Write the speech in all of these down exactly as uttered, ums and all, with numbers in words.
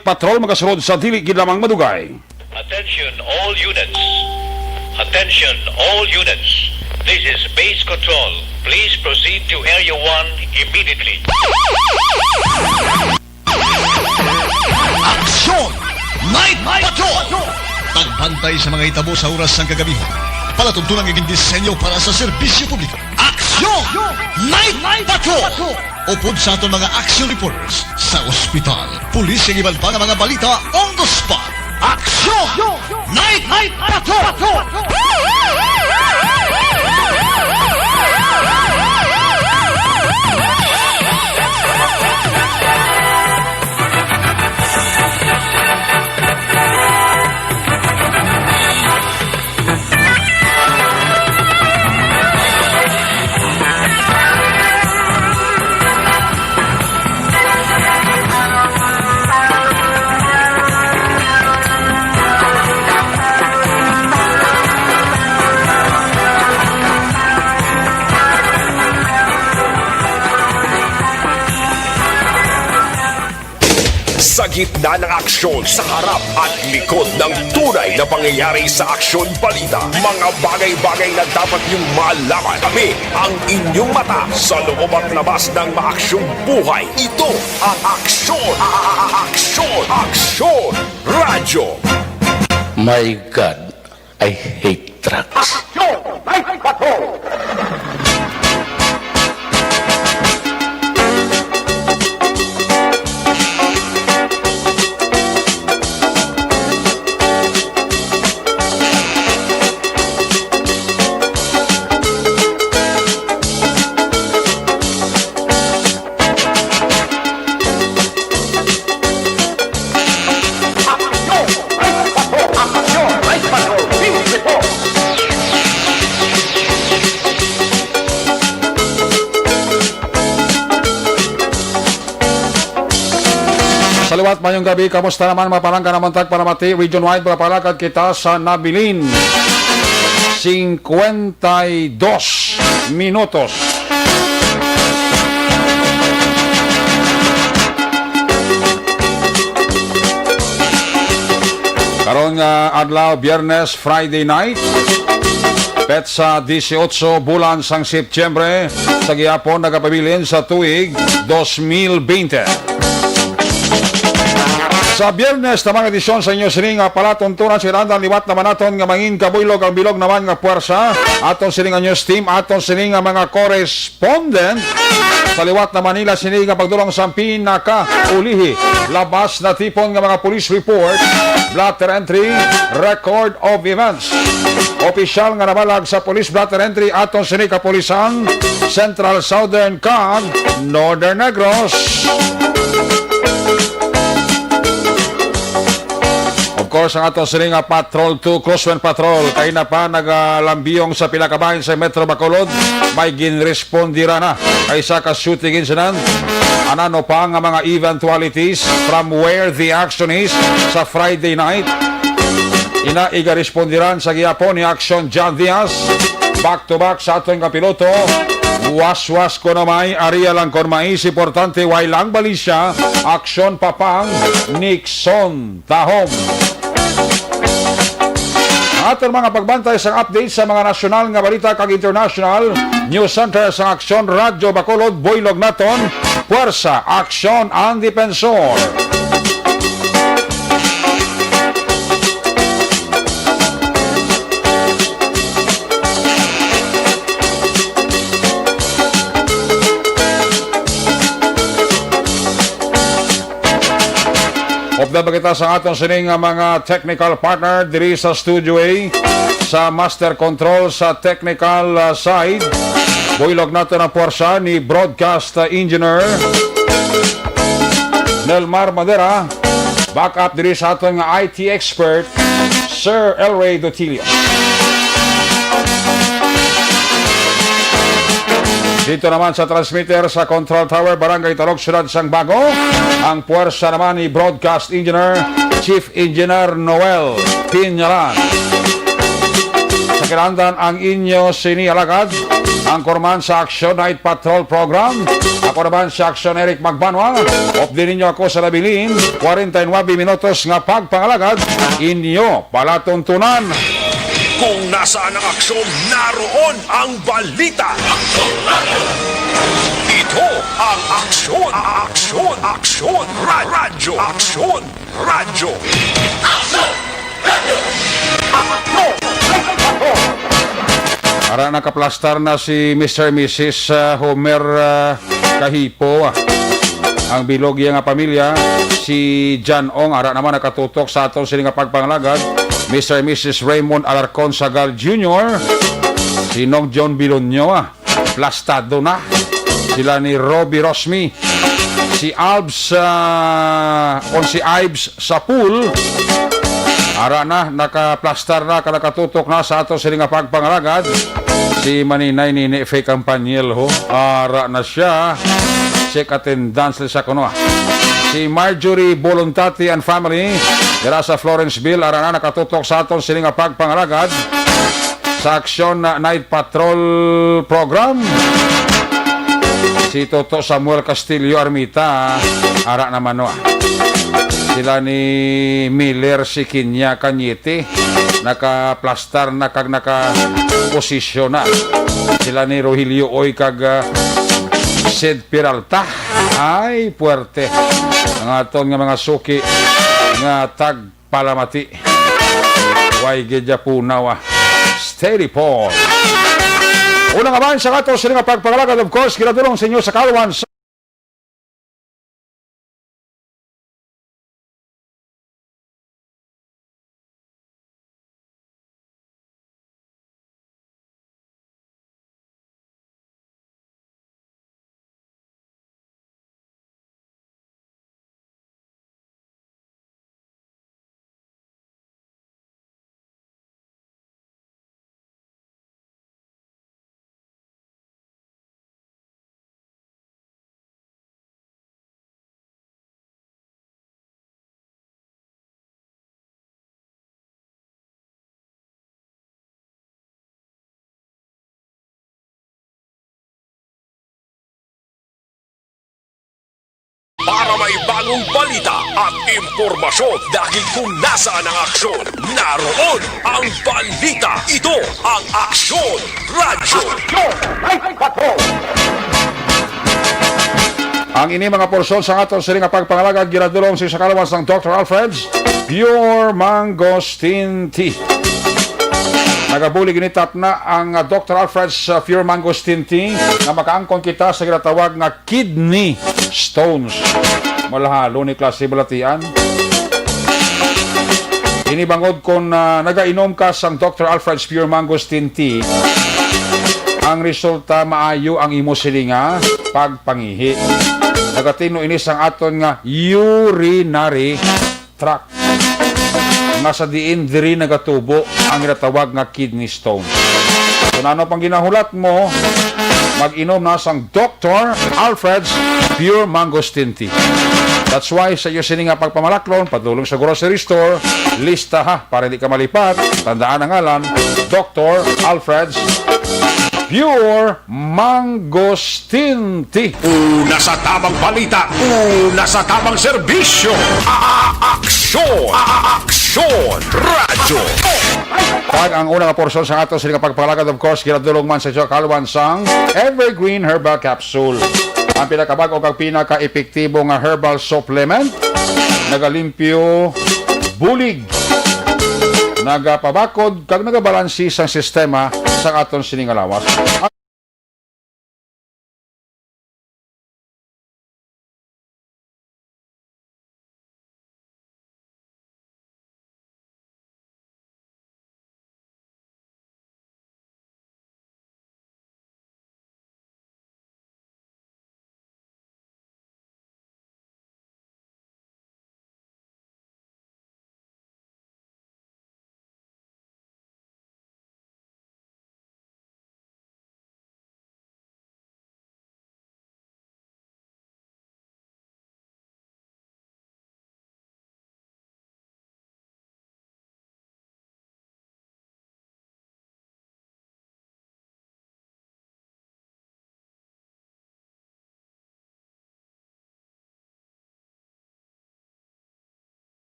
Patrol magasulod sa dili gid lamang madugay. Attention all units. Attention all units. This is base control. Please proceed to Area one immediately. Aksyon! Night Patrol! Pagbantay sa mga hitabo sa oras sang kagabihon. Palatuntunan nga gindisenyo para sa serbisyo publiko. Aksyon! Night Patrol! Upod sa aton mga action reporters sa ospital, pulis, kag iban pa nga mga balita on the spot. Aksyon! Night, Night Patrol! Sa gitna ng aksyon, sa harap at likod ng tunay na pangyayari sa aksyon balita, mga bagay-bagay na dapat niyong malaman. Kami ang inyong mata sa loob at labas ng maaksyong buhay. Ito ang aksyon, a-, a-, a-, aksyon, aksyon, radyo. My God, I hate drugs. Aksyon! Night Patrol! Sa liwat, mayong gabi. Kamusta naman, mga palangga, naman tag palamati? Region wide, mga palakad kita sa nabilin. Singkwenta y dos minutos. Karon nga adlaw, Biyernes, Friday night, petsa dieciocho, bulan sang Setyembre, sa gihapon nagapabilin sa tuig dos mil bente. Sa Biyernes naman, edisyon sa inyo sini nga palatuntunan, sa ilandan liwat naman naton nga mangin kabuylog ang bilog naman nga puwersa. Aton sini nga news team, aton sini nga mga correspondent sa liwat na Manila, sini nga pagdulong sa pinakaulihi, labas na tipon nga mga police report, blotter entry, record of events. Opisyal nga nabalag sa police blotter entry, aton sini kapulisan, Central Southern kag Northern Negros. Of course, ang ato sini nga Patrol two, Crosswind Patrol, kay na pa nagalambiyong sa pila ka bahin sa Metro Bacolod, may ginrespondiran na kay sa ka shooting incident. Anano pa nga mga eventualities from where the action is sa Friday night? Ina, igarespondiran sa gihapon ni Action John Diaz. Back to back sa aton kapiloto. Waswas ko na may, area lang kon mais, importante way lang balisya. Aksyon papang Nixon Tahom. Ang aton mga pagbantay sa update sa mga nasyonal nga balita kag international news center sa Aksyon Radyo Bacolod, buylog naton, Puwersa, Aksyon, ang Depensor. Update pa kita sa aton sini nga mga technical partner diri sa Studio A, sa master control, sa technical, ah, side. Buylog nato ang puwersa ni broadcast, ah, engineer Nelmar Madera. Backup diri sa aton nga I T expert, Sir Elray Dotilio. Dito naman sa transmitter sa Control Tower, Barangay Talok, Siyudad sang Bago, ang puwersa naman ni Broadcast Engineer, Chief Engineer Noel Piñalan. Sa Kinahanglan ang inyo sini alagad, ang korman sa Aksyon Night Patrol Program. Ako naman si Aksyon Eric Magbanwa. Updi ninyo ako sa nabilin, kwarenta y nuebe minutos nga pagpangalagad, inyo palatuntunan. Kung nasaan ang aksyon, naroon ang balita. Ito ang Aksyon, Aksyon, Aksyon, Ra- Radyo, Aksyon, Radyo. Ara, nakaplastar na si Mister Missus, ah, Homer, ah, Kahipo, ah. Ang bilog iya nga pamilya, si John Ong, ara naman nakatutok sa aton sini nga pagpangalagad, Mister Missus Raymond Alarcon Sagal Junior, si Nong John Bilonyo, ah. Plastado na. Sila ni Robbie Rosmi, si Albs, ah, kon si Ives sa pool. Ara na, nakaplastar na, ka nakatutok na sa ato sini nga pagpangalagad. Si Maninay Nini Faye Campaniel, ho. Ara na siya. Check attendance sa kuno, ah. Si Marjorie Bolontati and family, dira sa Florenceville, ara na, nakatutok sa aton sini nga pagpangalagad sa Aksyon Night Patrol Program. Si Toto Samuel Castillo Armita, ara naman, no. Sila ni Miller Sikinya Cañete, nakaplastar na kag nakaposisyon na. Sila ni Rogelio Oy kag, ah, Sid Peralta. Ay, puwerte. Ang aton nga mga suki nga tag palamati. Way gid ya punaw, ah. Steady, Paul. Una nga man sa ato sini nga pagpangalagad, of course, ginadulong sa inyo sa kaluwan sa Para may bagong balita at impormasyon, dahil kung nasaan ang aksyon, naroon ang balita. Ito ang Aksyon Radyo. Ang ini mga porsyon sa aton sini nga pagpangalagad ginadulong sa kaluwan sang Doctor Alfred's Pure Mangosteen Tea. Nagabulig ini tatna ang, ah, Doctor Alfred's, ah, Pure Mangosteen Tea nga makaangkon kita sa ginatawag nga kidney stones. Malahalo ni klase balatian. Ini bangod kon, ah, nagainom ka sang Doctor Alfred's Pure Mangosteen Tea, ang resulta maayo ang imo sini nga pagpangihi. Nagatino ini sang aton nga urinary tract, nga sa diin diri nagatubo ang ginatawag nga kidney stone. Kung ano pang ginahulat mo, mag-inom na sang Doctor Alfred's Pure Mangosteen Tea. That's why sa iyo sini nga pagpamalaklon, padulong sa grocery store, lista ha, para hindi ka malipat. Tandaan ang ngalan, Doctor Alfred's Pure Mangosteen Tea. Una sa tamang balita, una sa tamang serbisyo. A-, a-, aksyon, a-, a-, aksyon, radyo. Kag ang una nga porsyon sa ato sini nga pagpangalagad, of course, ginadulong man sa inyo kaluwan sang Evergreen Herbal Capsule. Ang pinakabag-o kag pinaka-epektibo nga herbal supplement, nagalimpyo bulig, nagapabakod kag nagabalansi sang sistema sang aton sini nga lawas.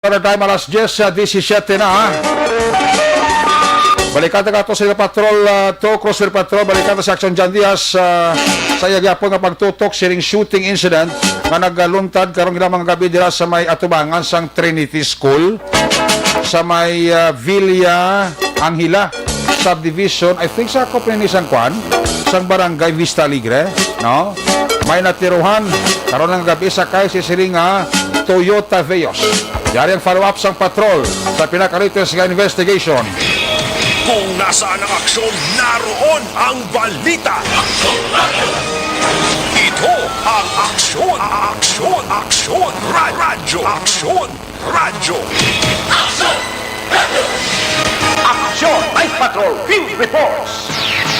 Standard Time, alas diyes, ah, disisiete na, ha? Balikan ta kato sa Patrol, ah, two, Cruiser Patrol. Balikan ta si Action John Diaz, ah, sa iya gyapon nga pagtutok sining shooting incident nga nagluntad karong hilamang gabi dira sa may atubangan sang Trinity School sa may, ah, Villa Angela Subdivision. I think sakop ni sang kwan, sang Barangay Vista Alegre, no? May natiruhan karon nga gabi sakay sa siring nga Toyota Vios. Yari ang follow-up sang patrol sa pinaka-latest nga investigation. Kung nasaan ang aksyon, naroon ang balita. Ito ang Aksyon, Aksyon, Aksyon, Ra- Radyo, Aksyon, Radyo. Aksyon! Night Patrol Field Reports!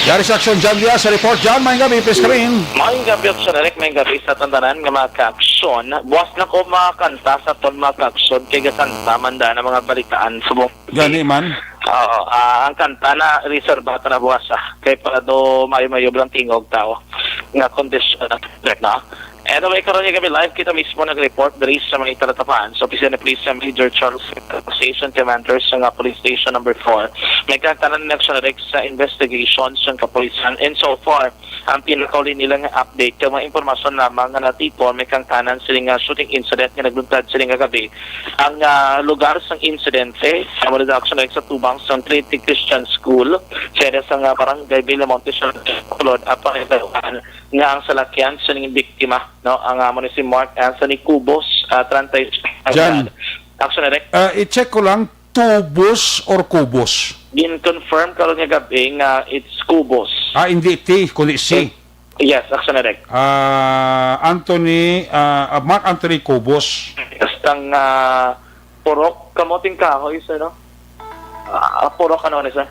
Yari sa Aksyon, John Diaz sa report. John, may gabi, please come in. Maayong gabi, Aksyon Eric. Maayong gabi sa tandanan nga mga kaaksyon. Buwas na ko makanta sa ton mga kaaksyon kay gakanta man daan ang mga balitaan subong. Gani man. Oo, ah, ang kanta na reserba ta na buwas ah. Kay para do mayo-mayo lang tingog tao nga kondisyon na, no? Anyway, karon nga gabi live kita mismo nag-report diri sa mga Talatapan. So, opisina ni Police sa Major Charles Station Commander sa nga Police Station number four. May kagtanan ni Action Rex sa investigation sa kapulisan. And so far, ang pinakauli nila nga update kay mga impormasyon lamang nga natipon may kangtanan sila nga shooting incident nga nagluntad sila nga gabi. Ang ah, lugar sang insidente, sa mga Action Rex sa tubang sa Trinity Christian School, sa area sa nga barangay Villamonte, sa Bacolod, at pangitahuan nga ang salakyan sa ning biktima, no, ang amo ni si Mark Anthony Cubos, uh, treinta y siete ang Jan. edad. Action Direct, Ah, i-check ko lang, tubos or kubos? Gin-confirm karon nga gabi nga it's Cubos. Ah, hindi T, kundi C. Yes, Action Direct. Ah, Anthony, ah, ah, Mark Anthony Cubos. Yes, tang ah, Purok, Kamuting Kahoy, sir, no? Ah, Purok, ano ni, sir?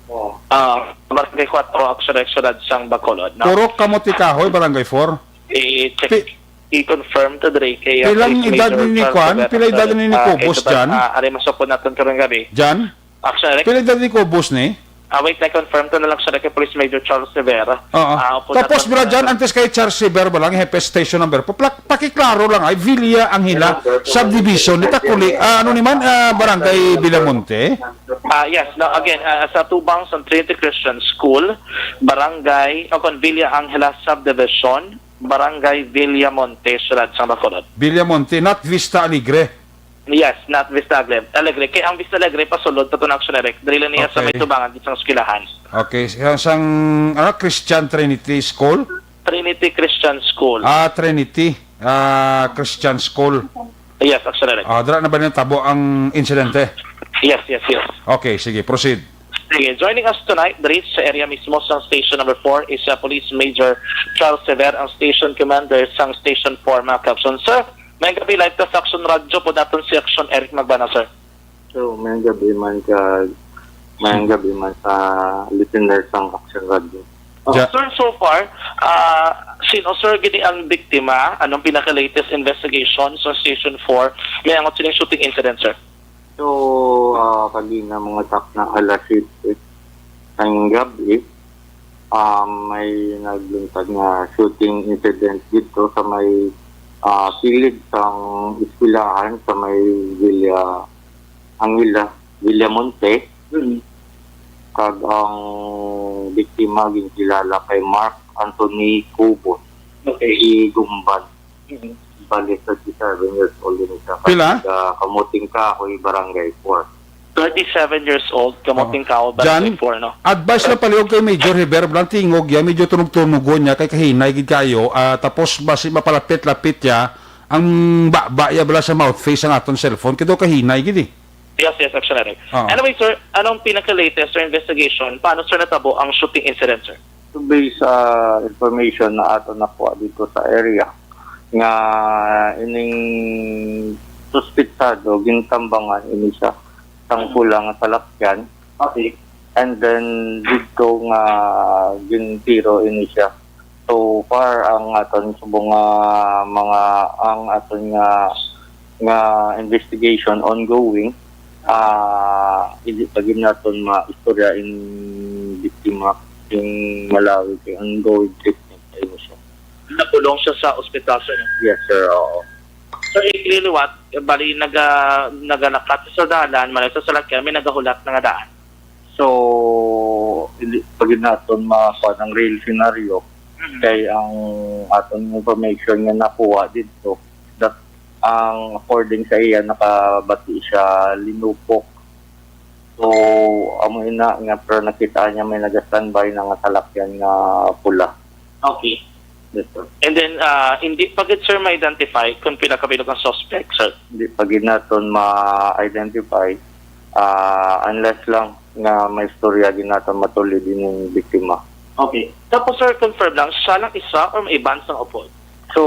Oh. Ah, Barangay four, Action Direct, Siyudad sang Bacolod, no? Purok Kamuti Kahoy, Barangay four. I-check, Pi- i-confirm to, Dre, kay uh, Pilang Police edad Major ni Charles Kwan? Rivera Pila edad Gonzalez. ni Ah, Cobos ito ba, dyan? Ah, ari masukod naton karong gabi. Jan? Action Direct. Pila edad ni Cobos ni? Ah, wait, na-confirm to na lang siya kay Police Major Charles Rivera. Oo. Ah, opo, Tapos, naton bro, karong dyan, gabi. antes kay Charles Rivera ba lang, Hepe Station number four, plak- pakiklaro lang, ay, Villa Angela, subdivision, ni Takuli, ah, ano ni man, ah, Barangay Villamonte? Ah, yes, no, again, ah, sa tubang sa Trinity Christian School, Barangay, o kon Villa Angela Subdivision, Barangay Villamonte, Siyudad sang Bacolod. Villamonte, not Vista Alegre. Yes, not Vista Alegre. Alegre. Kay ang Vista Alegre, pasulod pa to na Action Direct. Diri lang niya sa may Okay. tubangan sa eskwelahan. Okay, sang, sang ano, Christian Trinity School? Trinity Christian School. Ah, Trinity. Ah, Christian School. Yes, Action Direct. Ah, dira na ba natabo ang insidente? Yes, yes, yes. Okay, sige, proceed. Sige, joining us tonight, diri sa area mismo sa Station Number four is uh, Police Major Charles Sever, ang Station Commander sang Station four, mga kaaksyon. Sir, may gabi live ka sa Action Radio po naton si Action Eric Magbana, sir. So, may gabi man ka, may gabi man sa listener sang Action Radio. Ja- Sir, so far, ah, sino, sir, gini ang biktima? Anong pinaka-latest investigation sa Station four? May angot sining shooting incident, sir? So, ah, kagina mga tak na alas siyete sang gabi, ah, may nagluntad nga shooting incident dito sa may ah, kilid sang eskwelahan sa may Villa Angela, Villamonte. Kag ang biktima ginkilala kay Mark Anthony Cubos, Okay. Igumban. Mhm. Bali, thirty-seven years old din siya. Pila? Taga Kamuting Kahoy, Barangay four. Thirty-seven years old, Kamuting Kahoy, Jan, Barangay four, no? Advice lang palihog kay Major Heber, blang tingog ya, medyo tunog-tunogon niya, kay kahinay gid kayo, ah, tapos basi mapalapit-lapit ya, ang baba ya bala sa mouthpiece ang aton cellphone, kay daw kahinay gid eh. Yes, yes, Action Eric. Oo. Anyway, sir, anong pinaka-latest, sir, investigation? Paano, sir, natabo ang shooting incident, sir? So, based sa information na ato nakuha dito sa area, nga ining suspitsado, gintambangan ini siya sang pula nga salakyan. Okay. And then, dito nga gintiro ini siya. So far, ang aton subong nga mga, ang aton nga, nga investigation ongoing, ah, hindi pa gid naton maistorya in biktima, yung Malawi, kay ongoing treatment pa yun siya. Nakulong siya sa ospital, sir. Yes, sir, oo. So, i-clear liwat, bali, naga-, nagalakat sa dalan, malay sa salakyan, may nagahulat na nga daan. So, hindi pa gid naton makuha ang real scenario. Mhm. Kay ang aton information nga nakuha dito, that ang according sa iya, nakabati siya linupok. So, amo ina nga, pero nakita niya may naga-standby na nga salakyan nga pula. Okay. Yes, sir. And then, ah, hindi pa gid, sir, ma-identify kung pila ka bilog ang suspect, sir? Hindi pa gid naton ma-identify, ah, unless lang nga may istorya gid naton matulid ining biktima. Okay. Tapos, sir, confirm lang, siya lang isa or may iban sang upod? So,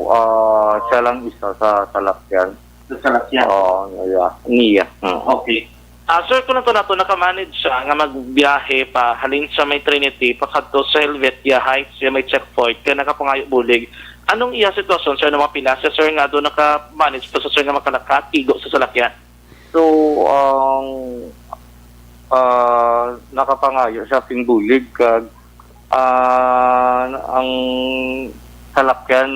ah, siya lang isa sa salakyan. Sa salakyan? Oo, niya. Niya. Mm. Okay. Ah, sir, kung nato nato nakamanage siya nga magbiyahe pa halin sa may Trinity pakadto sa Helvetia Heights, sa may checkpoint, kaya nakapangayo bulig. Anong iya sitwasyon, sir, nga mga pila siya, sir, nga doon nakamanage pa sa, sir, nga makalakat, igo sa salakyan? So, ang, ah, nakapangayo siya sing bulig kag, ah, ang salakyan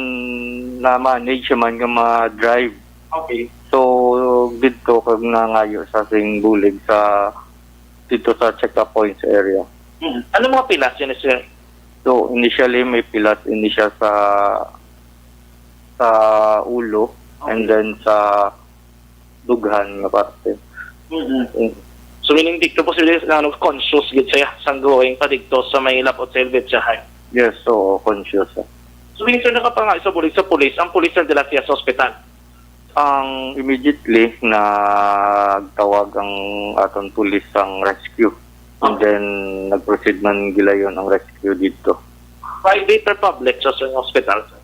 na manage man nga ma-drive. Okay. So, didto kag nangayo siya sing bulig sa, didto sa check-up points area. Mm. Ano mga pilas yun, sir? So, initially, may pilas ini siya sa, sa ulo, and Okay. then sa dughan nga parte. Mm-mm. Mm. So, meaning, dito posible na, ano, conscious gid siya sang going pa dito sa may labot sa Helvetia Heights? Yes, oo, conscious siya. So, meaning, sir, nakapangayo sa bulig sa pulis, ang pulis na dala siya sa ospital? Ang immediately, nagtawag ang aton pulis sang rescue. And Okay. then, nag-proceed man gilayon ang rescue dito. Private or public sa, sa hospital, sir?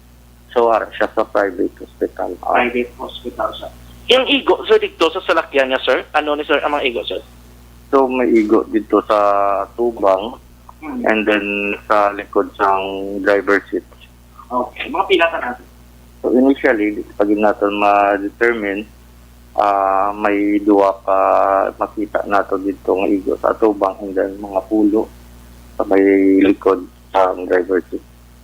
So, ara siya sa private hospital. Ah. Private hospital, sir. Yung igo, sir, dito sa salakyan niya, sir? Ano ni, sir, ang mga igo, sir? So, may igo dito sa tubang, Hmm. and then sa likod sang driver seat. Okay. Mga pila ka natin? So, initially, di pa gid naton ma-determine, ah, may duha ka makita nato dito nga igo sa atubang and then mga pulo sa may likod sa driver seat.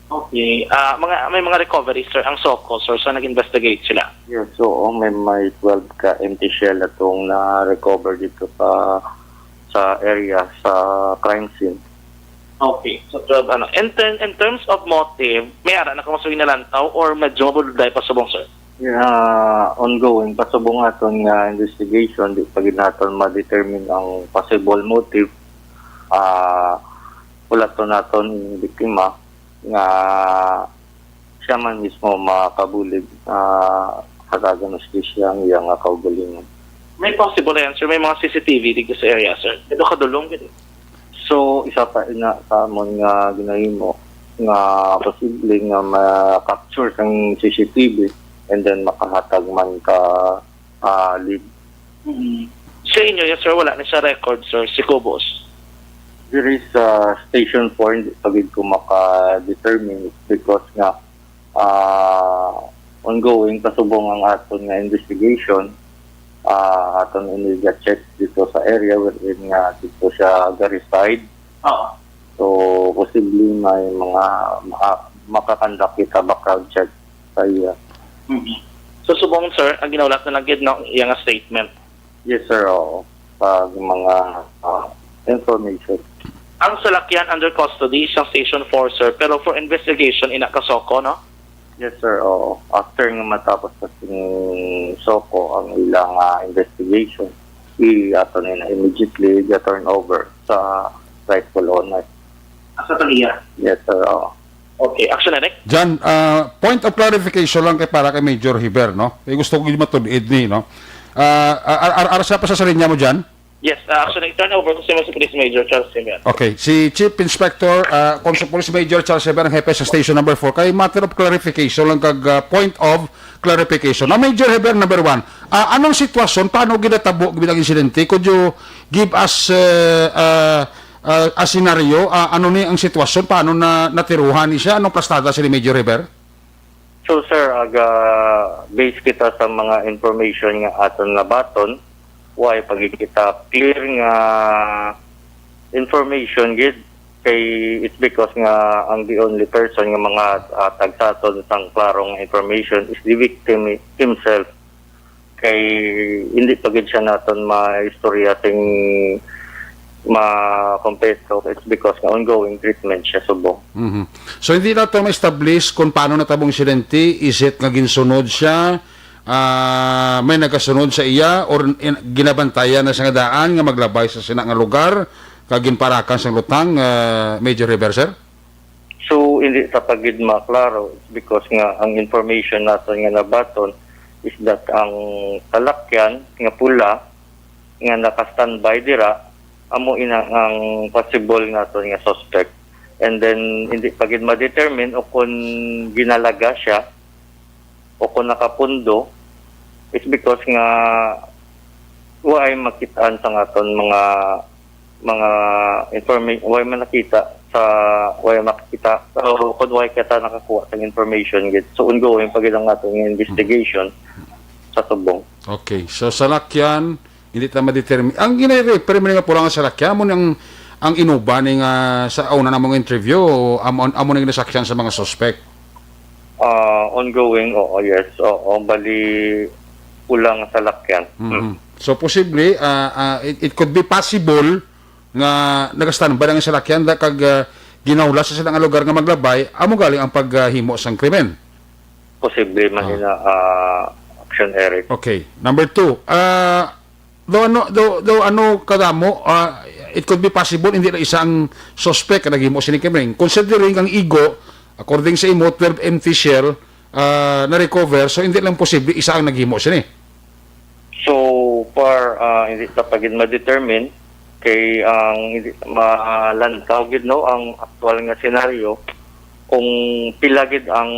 Okay. Ah, mga, may mga recovery, sir, ang SOCO, sir, sa nag-investigate sila? Yes, oo. May, may twelve ka empty shell atong na-recover dito sa, sa area, sa crime scene. Okay. So, twelve, ano. In, ter-, in terms of motive, may ara na kamo sa ginalantaw or medyo mabudlay pa subong, sir? Yeah, ongoing pa subong aton nga investigation, di pa gid naton ma-determine ang possible motive. Ah, pulaton naton ang biktima nga siya man mismo makabulig, ah, hatagan hustisya ang iya nga kaugalingon. May possible yan, sir. May mga C C T V dito sa area, sir. Ito kadulong gid. So, isa pa ina sa amon nga ginahimo nga posible nga ma-capture sang C C T V and then makahatag man ka, ah, lead. Mm. Sa inyo, yes, sir, wala na siya record, sir, si Cobos? Diri sa Station four, hindi pa gid ko maka-determine because nga, ah, ongoing pa subong ang aton nga investigation. Ah, aton ini ga-check dito sa area wherein nga dito siya ga-reside. Oo. So, posible may mga maka-, makakandak kita background check sa iya. Mhm. So, subong, sir, ang ginahulat na lang gid, no, iya nga statement. Yes, sir, oo. Pag mga, ah, information. Ang salakyan under custody sa Station four, sir, pero for investigation, ina ka SOCO, no? Yes, sir, oo. After nga matapos na sing SOCO ang ilang, ah, investigation, i-, ato na yun, immediately i-turn over sa rightful owner. Ah, sa tuliya? Yes, sir, oo. Okay, Action Direct? Jan, ah, point of clarification lang kay para kay Major Heber, no? Eh, gusto ko yung matulid ni, no? Ah, ar-, ar-, ar-, siya pa sa linya mo, Jan? Yes, ah, Action Direct, turn over ko si Police Major Charles Heber. Okay, si Chief Inspector, ah, kung sa Police Major Charles Heber, ang hepe sa Station Number four, kay matter of clarification lang kag, ah, point of clarification. Ah, Major Heber, number one, ah, anong sitwasyon? Paano ginatabo ang insidente? Could you give us, uh, uh, uh, a scenario? Ah, ano ni ang sitwasyon? Paano na natiruhan ni siya? Anong plastada si Major Heber? So, sir, aga, base kita sa mga information nga aton nabaton, way pa gid kita clear nga information gid Kay it's because nga ang the only person nga mga, ah, tagsaton sang klarong information is the victim himself. Kay hindi pa gid siya naton maistorya sing makompleto. It's because nga ongoing treatment siya subong. Mhm. So, hindi nato ma-establish kung paano natabong insidente. Is it nga ginsunod siya, ah, may nagasunod sa iya, or in-, ginabantayan na siya nga daan nga maglabay sa sina nga lugar, kag ginparakan sang lutang, ah, Major River, sir? So, hindi ta pa gid maklaro. It's because nga ang information naton nga nabaton is that ang salakyan nga pula nga naka-standby dira, amo ina ang possible naton nga suspect. And then, hindi pa gid ma-determine o kung ginalaga siya o kung nakapundo. It's because nga waay makitaan sa aton mga, mga informa-, waay man nakita sa, waay makita, o kung waay kita nakakuha sa information gid. So, ongoing pa gid ang aton investigation sa subong. Okay. So, salakyan, hindi ta ma-determine. Ang gina-refer mo nga pula nga salakyan, amo ni ang, ang inuban ni nga sa una namong interview, amo, amo ni ginasaksihan sa mga suspect? Ah, ongoing, oo, yes. Oo, bali, pula nga salakyan. Mhm. So, posible, ah, ah, it, it could be possible nga nagastandby lang ang salakyan da kag, ah, ginahulata sa sila nga lugar nga maglabay, amo galing ang paghimo sang krimen. Posible man Ah. ina, ah, Action Eric. Okay. Number two, ah, do ano, do, do ano kadamo, ah, it could be possible, hindi lang isa ang suspect ang naghimo sini krimen. Considering ang igo, according sa imo, twelve empty shell, ah, na-recover, so hindi lang posible isa ang naghimo sini. So far, ah, hindi ta pa gid ma-determine kay ang hindi malantaw gid, no, ang aktual nga senaryo kung pila gid ang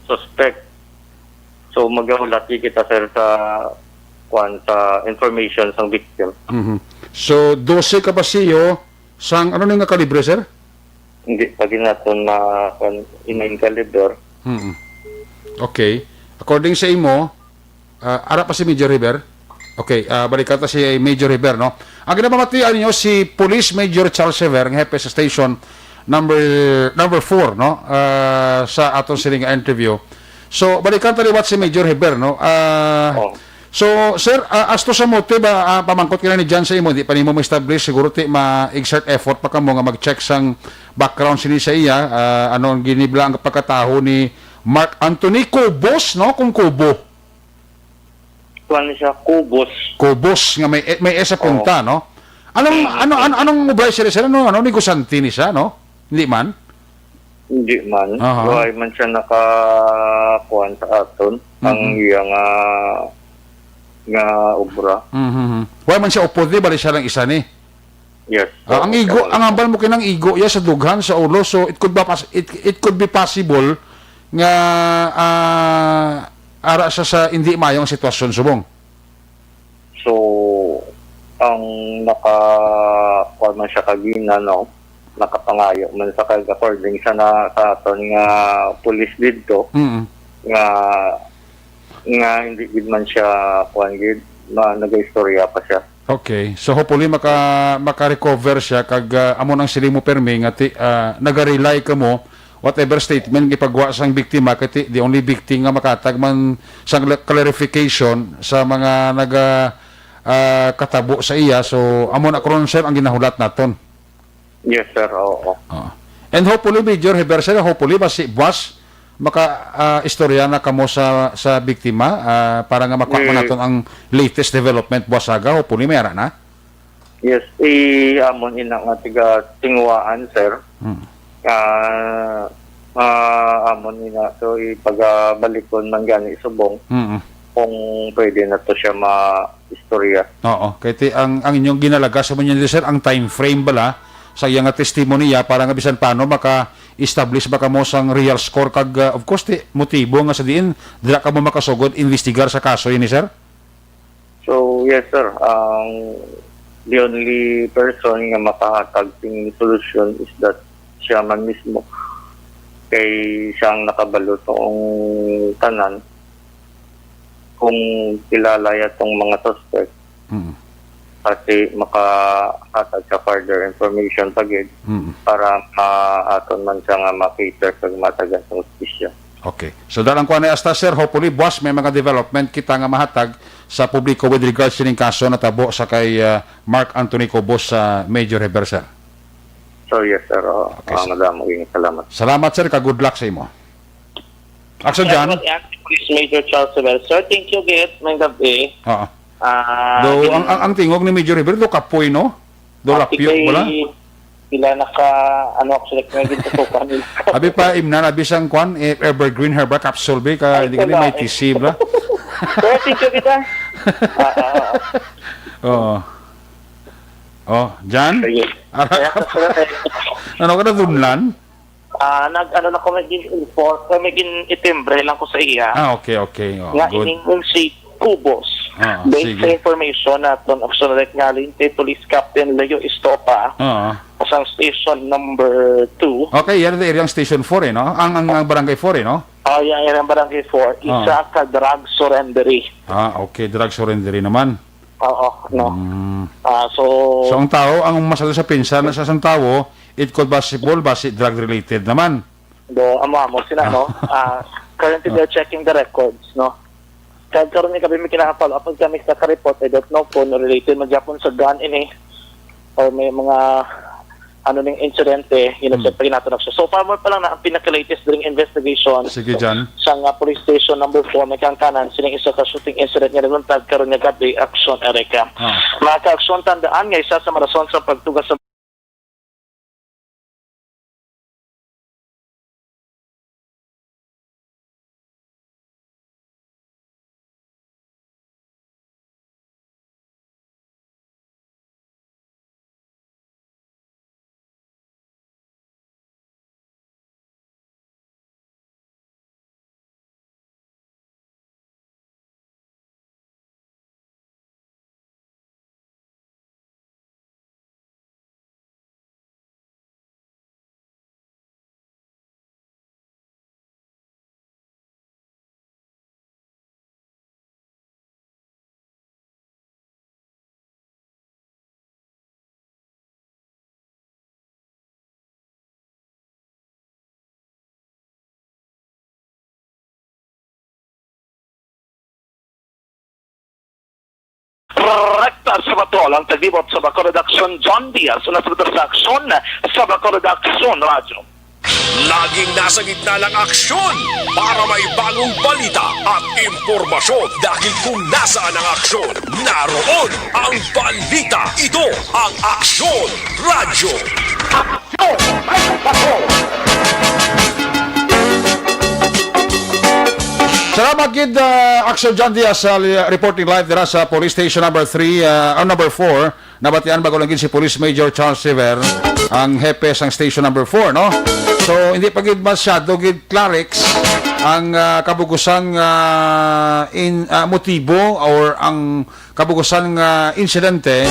suspect. So, magahulat gid kita, sir, sa, kuwan, sa information sang victim. Mhm. So, dose ka basiyo sang ano ni nga kalibre, sir? Hindi pa gid naton ma-, kuwan, in caliber. Mm. Okay. According sa imo, ah, ara pa si Major River? Okay, ah, balikan ta si Major River, no? Ang ginapamatian ninyo, si Police Major Charles River, ang hepe sa station number, number four, no? Ah, sa aton sini nga interview. So, balikan ta liwat si Major River, no? Ah, Oh. so, sir, ah, as to sa motive, ah, ah, pamangkot kini ni John sa imo, di pa nimo ma-establish, siguro ti ma-exert effort pa kamo nga mag-check sang background sini sa iya, ah, ano ang ginibla ang pagkataho ni Mark Anthony Cubos, no? Kung Kubo. Kuwan siya, Kubos. Kubos, nga may, may S sa Oo. punta, no? Anong, Mm, ano, ano, mm. anong ubray sila, sir? Ano, ano, negosante ni siya, no? Hindi man? Hindi man. Aha. Why man siya naka, kuwan sa aton? Ang Mhm. iya nga, nga obra. Mhm. Why man siya upod ni? Bali siya lang isa ni? Yes. Ah, ang Oo, igo, tama. Ang hambal mo kinang igo iya sa dughan sa ulo, so it could be pos-, it, it could be possible nga, ah, ara siya sa hindi maayong sitwasyon subong. So, ang naka, kuwan man siya kagina, no? Nakapangayo man sa kag according sa na, sa aton nga pulis didto, Mm. nga, nga hindi gid man siya, kuwan gid, ma-, nagaistorya pa siya. Okay. So, hopefully, maka-, maka-recover siya kag, ah, amo nang siling mo, permi, nga ti-, ah, naga-rely kamo, whatever statement gipagwa sang biktima, kay ti-, the only victim nga makatag man sang cla-, clarification sa mga naga, ah, katabo sa iya. So, amo na karon, sir, ang ginahulat naton. Yes, sir. Oo. Oo. And hopefully, Major Heber, sir, hopefully, basi buwas maka, ah, istorya na kamo sa, sa biktima, ah, para nga makuha mo Eh, naton ang latest development buwasaga. Hopefully, may ara na. Yes, eh, amon ina nga tiga Tinguaan, sir. Hmm. Ah, ah, amon ina to, ipagabalikon man gani subong Mm. kung pwede na to siya ma-istorya. Oo, kay ti-, ang, ang inyong ginalagas mo niya, sir, ang time frame bala sa iya nga testimonya para nga bisan paano maka-establish ba kamo sang real score kag, ah, of course, ti, motibo nga sa diin dira kamo makasugod investigar sa kaso ini, sir? So, yes, sir. Ang the only person nga makahatag sing solusyon is that siya man mismo. Kay siya ang nakabalo sa tanan kung kilala ya tong mga suspect. Mm. kasi makahatag sa further information pa gid Mm. para ma-, aton man siya nga ma-cater kag matagan sa hustisya. Okay. So, dalang kuan na hasta, sir. Hopefully, buwas may mga development kita nga mahatag sa publiko with regards sining kaso natabo sa kay, ah, Mark Anthony Cobos sa Major Heber, sir. So, yes, sir. Oo. Okay, Ah, sir. Madam, maraming salamat. Salamat, sir, ka good luck sa imo. Action, John. Salamat, Police Major Charles Rivera. Sir, thank you, Git. May gabi. Oo. Ah, Though, in- ang, ang, ang tingog ni Major Rivera, do kapoy, no? Do Ah, lapyo, sige, wala? Sila naka, ano, actually, may gintutukan nila. Abi pa, imnan, abi sang kwan, eh, evergreen herbal capsule, be, ka, Ay, hindi ka wala, may eh. T C, bla? Pero thank you kita. Ah, ah, ah. Oo. Oh, Jan? Sige. Ara Kaya ka sa sulat, eh. Ano ka na, Dunlan? Ah, nag-, ano na ko, may gin-, info-, may gin-, itimbre lang ko sa iya. Ah, okay, okay. Oh, Nga good. Ining si Cubos. Ah, Based sige. Sa information naton, actually, nga Linte Police Captain Leo Estopa, Ah. Sa station number two. Okay, yan ang area ang station four eh, no? Ang, ang, ang barangay four eh, no? Oh, yan, yan ang barangay four. Isa Ah. Ka drug surrendery. Ah, okay, drug surrendery naman. Oo, no. Mm. Ah, so So, ang tao, ang masyado sa pinsan na sa isang tao, it could possible, basi drug related naman. Do, amo, amo, sina, no? Ah, currently, they're checking the records, no? Kag karon ni kami may kinaka-follow up kami sa ka-report, I don't know kung related man gyapon sa gun ini or may mga ano ning insidente, you know, Mm. sa paginato na siya. So far, mo pa lang na ang pinaka-latest during investigation Sige, Jan. Sa nga police station number four, may kangkanan, sining isa ka shooting incident nga nagluntad karon nga gabi, action, Erica. Ah. Mga ka-aksyon, tandaan nga isa sa mga rason sa pagtugas sa Rekta sa Batol ang taglibot sa Bacolod Aksyon, John Diaz, una sa Bacolod Aksyon, sa Bacolod Aksyon Radyo. Laging nasa gitna ng aksyon para may bagong balita at impormasyon, dahil kung nasaan ang aksyon, naroon ang balita. Ito ang Aksyon Radyo. Salamat gid, ah, Aksyon John Diaz, sa li-, reporting live dira sa Police Station number three, ah, ah, number four. Nabatian bag-o lang gid si Police Major Charles Sever, ang hepe sang Station number four, no? So, hindi pa gid masyado gid clarix ang, ah, kabug-usan nga in-, ah, motibo or ang kabug-usan nga insidente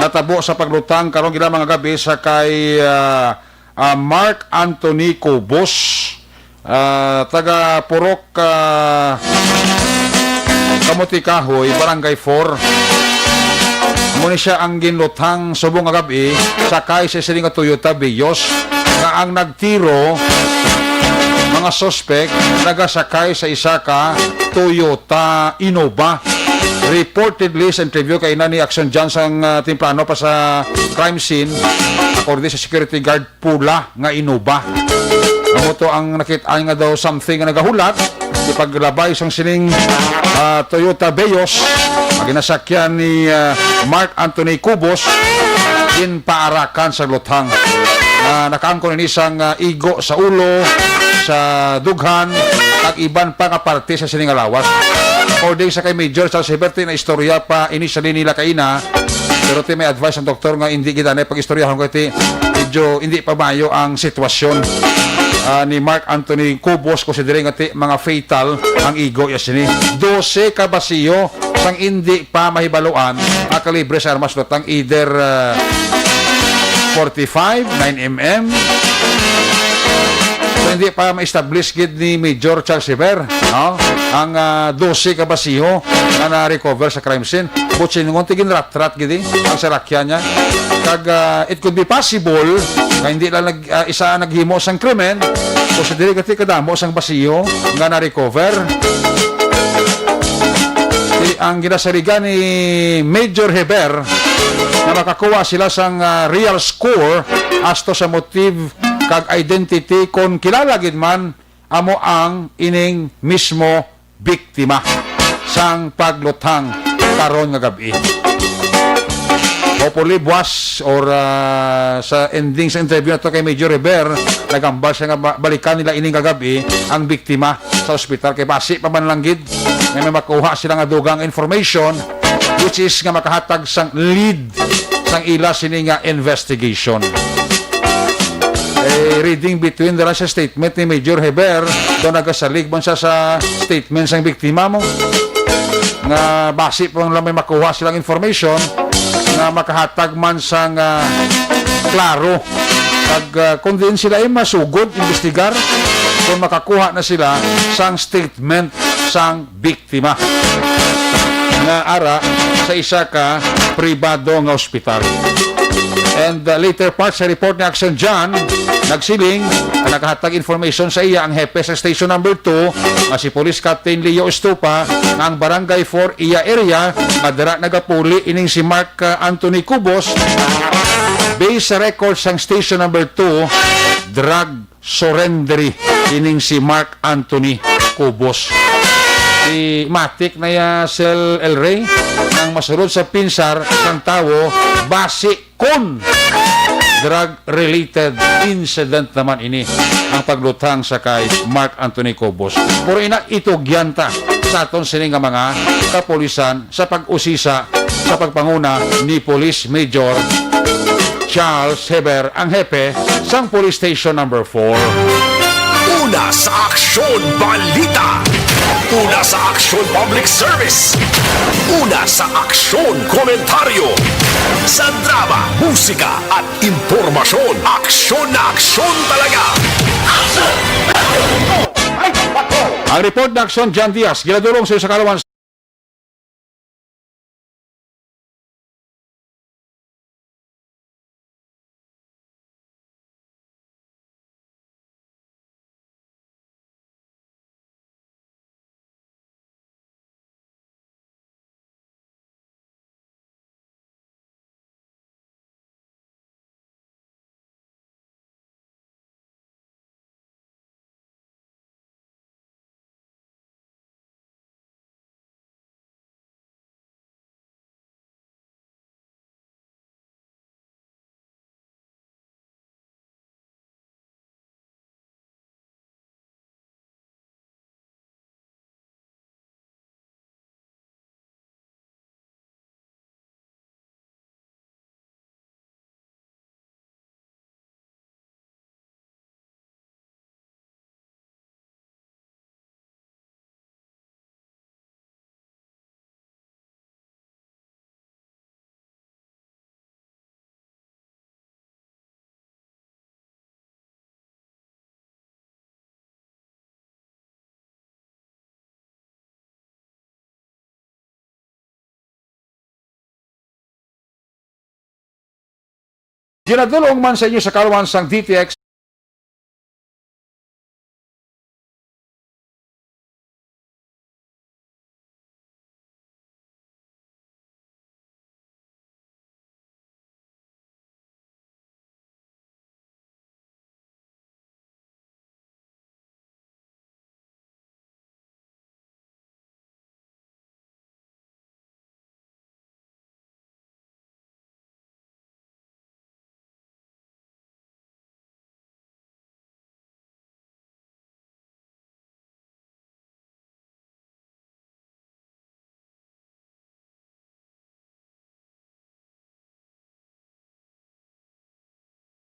natabo sa paglutang karon gid lamang nga gabi sa kay, ah, ah, Mark Anthony Cobos, ah, taga Purok, ah, Kamote Kahoy, Barangay four. Amo ni siya ang ginluthang subong nga gab-i, sakay sa sini nga Toyota Vios, nga ang nagtiro, mga suspect, nagasakay sa isa ka Toyota Innova. Reportedly, sa interview kay na ni Action John sang, ah, temprano pa sa crime scene, according sa security guard, pula nga Innova. Amo to ang nakit-an nga daw something nga nagahulat, ipaglabay sang sining, ah, Toyota Vios, ang ginasakyan ni, ah, Mark Anthony Cobos, ginpaarakan sa luthang. Ah, nakaangkon ini sang, ah, igo sa ulo, sa dughan, kag iban pa nga parte sa sining nga lawas. According sa kay Major Charles Heberti, na istorya pa ini sa nila kaina, pero ti may advice ang doktor nga hindi gid anay pag-istoryahon kay ti medyo hindi pa maayo ang sitwasyon, ah, ni Mark Anthony Cobos, considering nga ti mga fatal ang igo ya sini. Dose ka basiyo sang hindi pa mahibaluan ang kalibre sa armas lutang, either, ah, forty-five, nine M M, So, Hindi pa ma-establish gid ni Major Charles River, no? Ang, ah, dose ka basiho nga na-recover sa crime scene. Buot silingon, ti ginratrat gid, eh, ang sarakyan niya. Kag, ah, it could be possible nga hindi lang nag-, ah, isa ang naghimo sang krimen, o sa dili gati kadamo sang basiho nga na-recover. Ti-, ang ginasaligan ni Major Heber na makakuha sila sang, ah, real score asto sa motive kag identity kon kilala gid man amo ang ining mismo biktima sang pagluthang karon nga gab-i. Hopefully, buwas or, ah, sa ending sa interview nato kay Major River, nagambal siya nga ba-, balikan nila ining kagab-i ang biktima sa ospital kay basi pa man lang gid nga may makuha sila nga dugang information, which is nga makahatag sang lead sang ila sini nga investigation. Eh, reading between the lines sa statement ni Major Heber, daw nagasalig man siya sa statement sang biktima mo nga basi pa lang may makuha silang information nga makahatag man sang, ah, klaro kag, ah, kung diin sila ay masugod imbestigar kung makakuha na sila sang statement sang biktima nga ara sa isa ka pribado nga ospital. And, uh, later part sa report ni Action John, nagsiling ang nakahatag information sa iya ang hepe sa Station Number Two, nga si Police Captain Leo Estupa, nga ang Barangay Four iya area, nga dira nagapuli ining si Mark, uh, Anthony Cubos. Based sa record sang Station Number Two, drug surrendery ining si Mark Anthony Cubos. Si matik na ya Sel El Rey ang masulod sa pinsar sang tawo basi kon drug-related incident naman ini ang pagluthang sa kay Mark Anthony Cubos. Pero ina, itugyan ta sa aton sini nga mga kapulisan sa pag-usisa sa pagpanguna ni Police Major Charles Heber, ang hepe sang Police Station Number Four. Una sa Aksyon Balita. Una sa Aksyon Public Service. Una sa Aksyon Komentaryo. Sa drama, musika at impormasyon, aksyon na aksyon talaga. Ang report na aksyon, John Diaz, ginadulong sa iyo sa kalawan. Ginadulong man sa inyo sa kalawan sang D T X.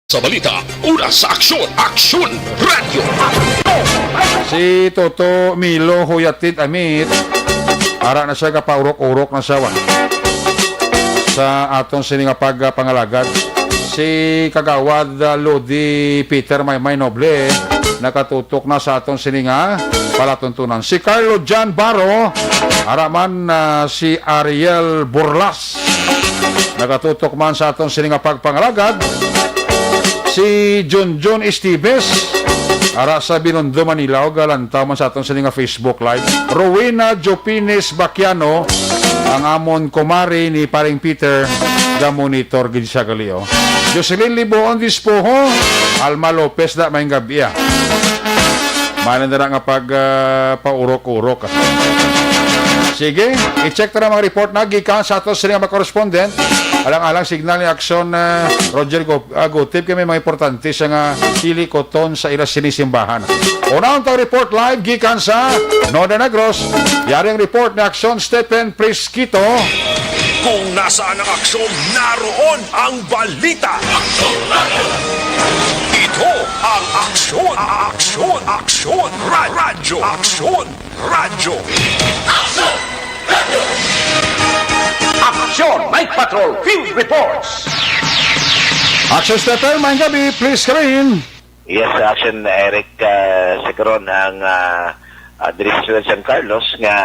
Sa balita, oras sa aksyon, Aksyon Radyo. Si Toto Milo Huyatid Amit, ara na siya, gapaurok-urok na siya, wa. Sa aton sini nga pagpangalagad, si Kagawad, ah, Lodi Peter Maymay Noble, nakatutok na sa aton sini nga palatuntunan. Si Carlo John Baro, ara man, ah, si Ariel Burlas, nakatutok man sa aton sini nga pagpangalagad. Si Junjun Esteves, ara sa Binondo, Manila, ug galantaw man sa aton sini nga Facebook Live. Rowena Jopines Baquiano, ang amon kumari ni Paring Peter, ga-monitor gid siya gali, oh. Jocelyn Liboon Dispoho, Alma Lopez, da, maayong gabi, ah. Maayo na nga pag, ah, paurok-urok, ah. Sige, i-check ta na mga report na gikan sa ato sini nga mga correspondent. Alang-alang signal ni Aksyon, ah, Roger Go-, ah, Gutip, kay may mga importante siya nga dili kuton sa ila sini simbahan. Unahon tang report live gikan sa Northern Negros. Yari ang report ni Aksyon Stephen Prisquito. Kung nasaan ang aksyon, naroon ang balita. Ito ang Aksyon, Aksyon, Aksyon, Ra-, Radyo, Aksyon, Radyo. Aksyon Night Patrol Field Reports. Action Stepper, maayong gabi, please screen. Yes, Action Eric, ah, sa karon ang, ah, ah, diri sa siyudad San Carlos nga,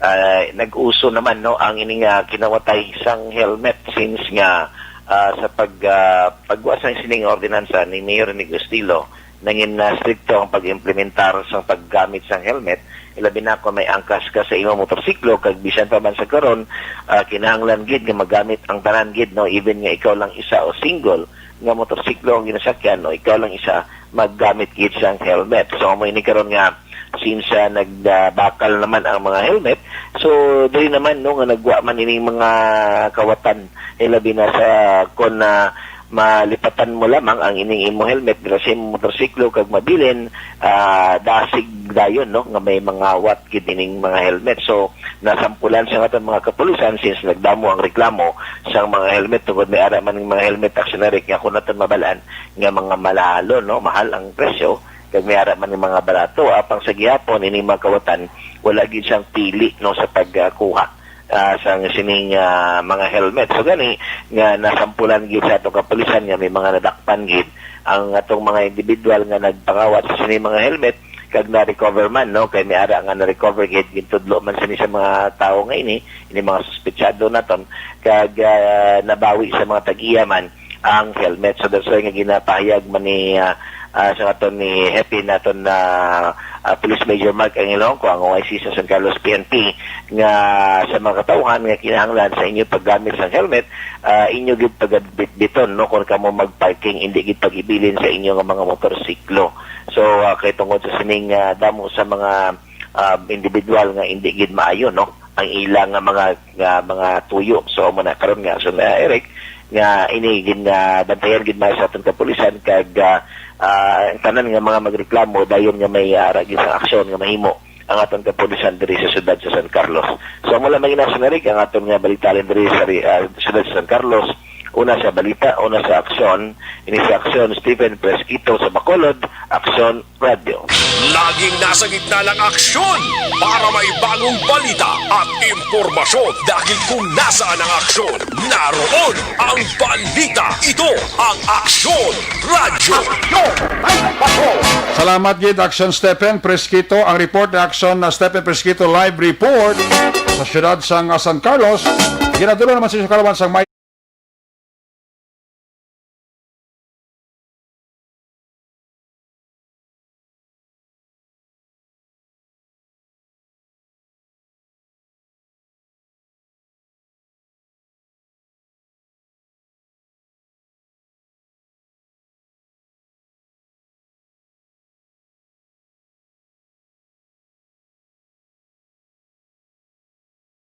ah, nag-uso naman, no, ang ining, ah, kinawatay sang helmet since nga, ah, sa pag, ah, pagwa sang sining ordinansa ni Mayor Rene Gustilo, nangin, ah, strikto ang pag-implementar sang paggamit sang helmet, ilabi na kung may angkas ka sa imong motorsiklo, kag bisan pa man sa karon, ah, kinahanglan gid nga magamit ang tanan gid, no, even nga ikaw lang isa o single nga motorsiklo ang ginasakyan, no, ikaw lang isa, maggamit gid sang helmet. So, amo ini karon nga, since, ah, nagbakal naman ang mga helmet, so, diri naman, no, nga nagwa man ining mga kawatan, ilabi na sa kon, ah, malipatan mo lamang ang ining imo helmet dira sa imong motorsiklo kag mabilin, ah, dasig dayon, no, nga may mga wat gid ining mga helmet. So, nasampulan sa aton mga kapulisan since nagdamo ang reklamo sang mga helmet tungod may ara man ning mga helmet, Action Eric, nga kung naton mabalaan nga mga malalo, no, mahal ang presyo, kag may ara man ning mga barato. Apang sa gihapon, ining mga kawatan, wala gid siyang pili, no, sa pagkuha, ah, sang sining, ah, mga helmet. So gani nga nasampulan gid sa atong kapulisan nga may mga nadakpan gid ang atong mga individual nga nagpangawat sa sining mga helmet kag na-recover man, no, kay may ara nga na-recover gid, gintudlo man sini sa mga tawo nga ini, ini mga suspetsado naton, kag, ah, nabawi sa mga tag-iya man ang helmet. So that's why nga ginapahayag man ni, ah, ah, sa aton ni Happy naton na, ah, Police Major Mark Angelonco, ang O I C sa San Carlos P N P, nga sa mga katawhan nga kinahanglan sa inyo paggamit sang helmet, ah, inyo gid pagabitbiton, no, kung kamo mag-parking, indi gid pag-ibilin sa inyo nga mga motorsiklo. So, ah, kay tungod sa sining, ah, damo sa mga, ah, individual nga indi gid maayo, no, ang ila nga mga, nga mga tuyo. So, amo na karon nga, so na, Eric, nga ini gin, ah, bantayan gid man sa aton kapulisan kag, ah, ah, ang tanan nga mga magreklamo dayon nga may, ah, ara gid sa aksyon nga mahimo ang aton kapulisan diri sa siyudad sa San Carlos. So, amo lang mga Action Eric ang aton nga balita halin diri sa ri-, ah, siyudad sa San Carlos. Una sa balita, una sa aksyon, ini sa aksyon, Stephen Fresquito sa Bacolod, Aksyon Radyo. Laging nasa gitna ng aksyon para may bagong balita at impormasyon, dahil kung nasaan ang aksyon, naroon ang balita. Ito ang Aksyon Radyo. Salamat gid, Action Stephen Fresquito. Ang report ni Action na Stephen Fresquito, live report sa siyudad sang, ah, San Carlos. Ginadula naman sa kalawan sang may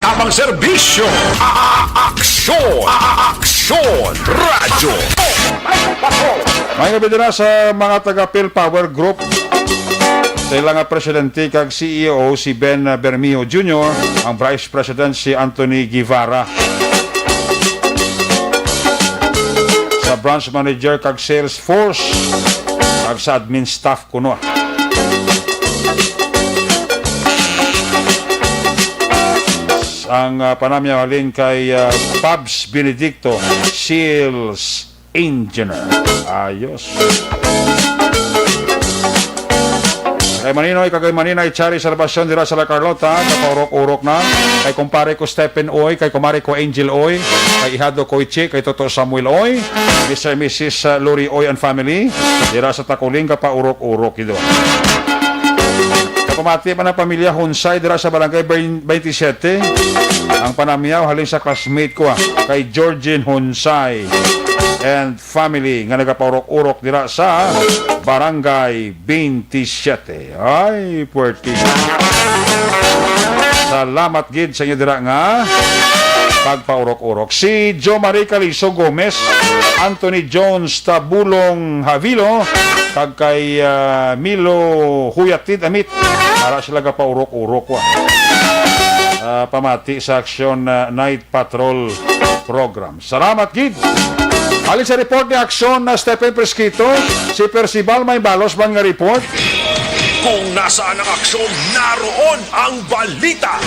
Tamang serbisyo. A-, a-, aksyon. A-, a-, aksyon. Radyo. May gabi na sa mga taga Phil Power Group. Sa ila nga presidente kag C E O si Ben Bermio Junior, ang vice president si Anthony Guevara. Sa branch manager kag sales force, kag sa admin staff kuno. Ang, ah, panamyaw halin kay, ah, Pabs Benedicto, sales engineer. Ayos. Kay Maninoy, kag kay Maninay Chari Salvacion dira sa La Carlota, kapaurok-urok na. Kay kumpare ko Stephen Uy, kay kumare ko Angel Uy, kay Ihado Koichi, kay Toto Samuel Uy, Mister and Missus Lori Uy and family, dira sa Takuling, kapaurok-urok ido. Kapamati man ang pamilya Hunsay dira sa Barangay twenty-seven. Ang panamyaw halin sa classmate ko, ah, kay Georgine Hunsay and family nga nagapaurok-urok dira sa Barangay twenty-seven. Ay, puwerte. Salamat gid sa inyo dira nga pagpaurok-urok. Si Jo Marie Calizo Gomez, Anthony Jones Tabulong Havilo, kag kay, ah, Milo Huyatid Amit. Para sila gapaurok-urok, wa. Ah, pamati sa Aksyon, ah, Night Patrol Program. Salamat gid. Halin sa report ni Aksyon na Stephen Fresquito, si Percival may balos man nga report. Kung nasaan ang aksyon, naroon ang balita.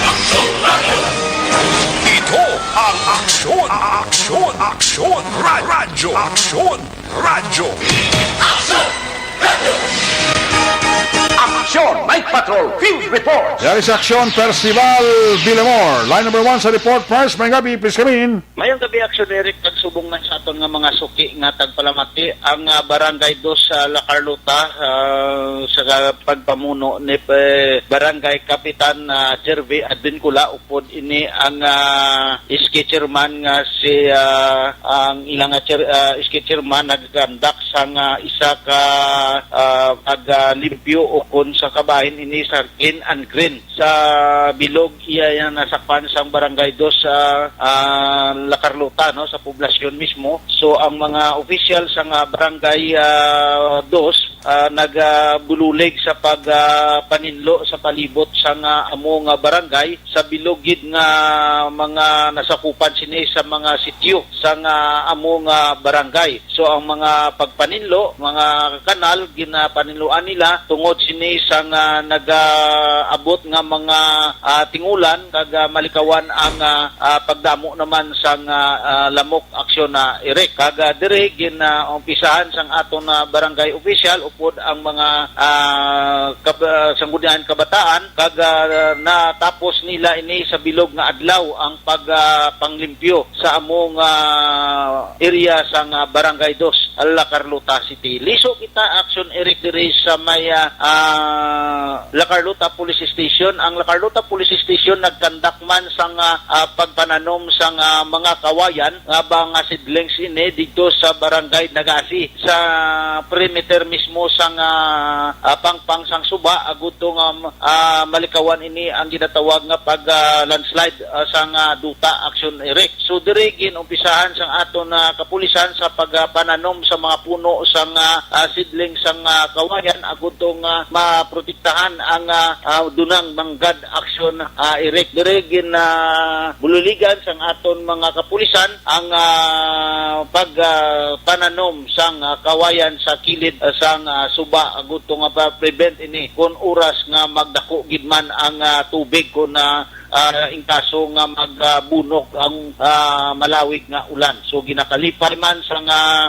Ito ang Aksyon, Aksyon, Aksyon, Ra- Radyo, Aksyon, Radyo. Aksyon! Night Patrol Field Report! Yari sa Aksyon, Percival Villamor. Line number one sa report. First, may gabi, please come in. Mayong gabi, Aksyon Eric, kag subong man sa aton nga mga suki nga tagpalamati, ang, ah, Barangay Dos sa La Carlota, ah, sa pagpamuno ni, eh, Barangay Kapitan, ah, Jervy Advincula, upod ini ang, ah, S K chairman nga si, ah, ang ilang, ah, chair-, ah, S K chairman nagkandak sang, ah, isa ka, ah, pag, ah, limpyo ukon sa kabahin ini sa Clean and Green sa bilog iya yang nasakpan sang Barangay Dos sa, ah, La Carlota, no, sa poblasyon mismo. So, ang mga opisyal sang, ah, Barangay, ah, Dos, ah, nagabululig sa pag, ah, paninlo sa palibot sang, ah, amo nga barangay sa bilog gid nga mga nasakupan sini sa mga sityo sang, ah, amo nga barangay. So, ang mga pagpaninlo, mga kanal, ginapaninluan nila tungod sini sang, ah, nagaabot nga mga, ah, tingulan kag, ah, malikawan ang, ah, ah, pagdamo naman sang, ah, ah, lamok aksyon na, Eric. Kag, ah, diri gin, ah, umpisahan sang aton, ah, barangay official upod ang mga, ah, kab-, ah, sanggunian kabataan kag, ah, natapos nila ini sa bilog nga adlaw ang pag, ah, panglimpyo sa among, ah, area sang, ah, Barangay Dos, La Carlota City. Liso kita, Aksyon Eric, diri sa may, ah, ah, La Carlota Police Station. Ang La Carlota Police Station nagkandak man sang, ah, ah, pagpananom sang, ah, mga kawayan nga ba nga seedlings ini didto sa Barangay Nagasi, sa perimeter mismo sang, ah, ah, pangpang sang suba, agud to nga, ah, malikawan ini ang ginatawag nga pag, ah, landslide, ah, sang, ah, duta, Aksyon Eric. So, diri gin-umpisahan sang aton, ah, kapulisan sa pagpananom sa mga puno sang, ah, ah, seedling sang, ah, kawayan, agud to nga maprotektahan ang, ah, ah, dunang manggad aksyon, ah, Eric. Diri gin, ah, bululigan sang aton mga kapulisan ang, ah, pag, ah, pananom sang, ah, kawayan sa kilid, ah, sang, ah, suba, agud to nga pa-prevent ini kon oras nga magdako gid man ang, ah, tubig, kon, ah, ah, in kaso nga mag, ah, bunok ang, ah, malawig nga ulan. So, ginakalipay man sang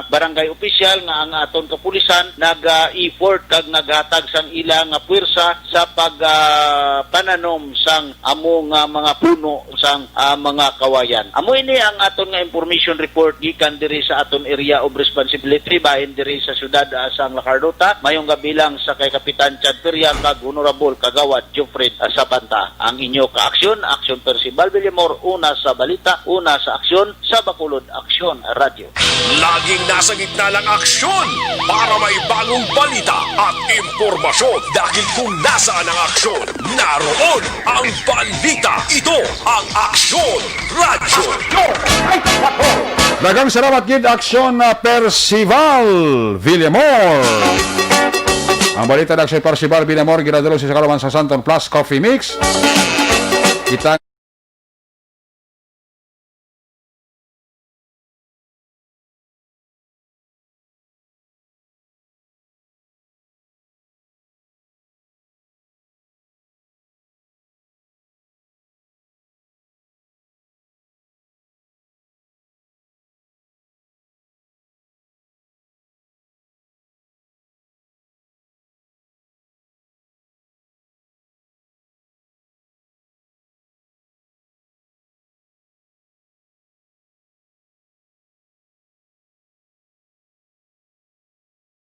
barangay opisyal nga ang aton kapulisan nag, ah, effort kag naghatag sang ila nga puwersa sa pag, ah, pananom sang amo nga mga puno sang, ah, mga kawayan. Amo ini ang aton nga information report gikan diri sa aton area of responsibility, bahin diri sa siyudad, ah, sang La Carlota. Mayong gabi lang sa kay Kapitan Chad Periang kag Honorable Kagawad Jofred, ah, Sabanta. Ang inyo kaaksyon, Aksyon Percival Villamor, una sa balita, una sa aksyon, sa Bacolod Aksyon Radyo. Laging nasa gitna ng aksyon para may bagong balita at impormasyon, dahil kung nasaan ang aksyon, naroon ang balita. Ito ang Aksyon Radyo. Daghang salamat gid, Aksyon, ah, Percival Villamor. Ang balita ni Aksyon Percival Villamor ginadulog sa kaluman sa Santon Plus Coffee Mix. Kita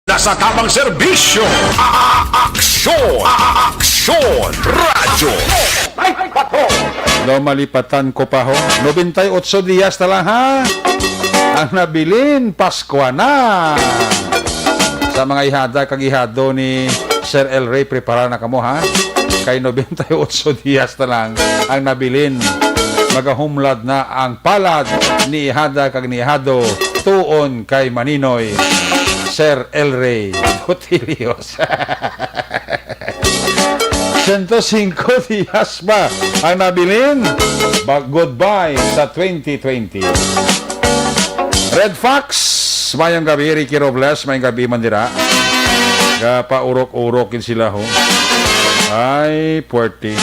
Nasa tamang serbisyo. A-, a-, aksyon. A-, a-, aksyon. Radyo. Hello, malipatan ko pa ho. Nobenta y otso dias na lang, ha? Ang nabilin, Paskwa na. Sa mga ihada kag ihado ni Sir El Rey, prepara na kamo, ha? Kay nobenta y otso dias na lang ang nabilin. Magahumlad na ang palad ni ihada kag ni ihado tuon kay Maninoy, Sir El Rey Gutilios. Sento singko dias pa ang nabilin. Ba-, goodbye sa twenty twenty. Red Fox, mayong gabi. Ricky Robles, mayong gabi man dira. Gapaurok-urok gid sila, ho. Ay, puwerte.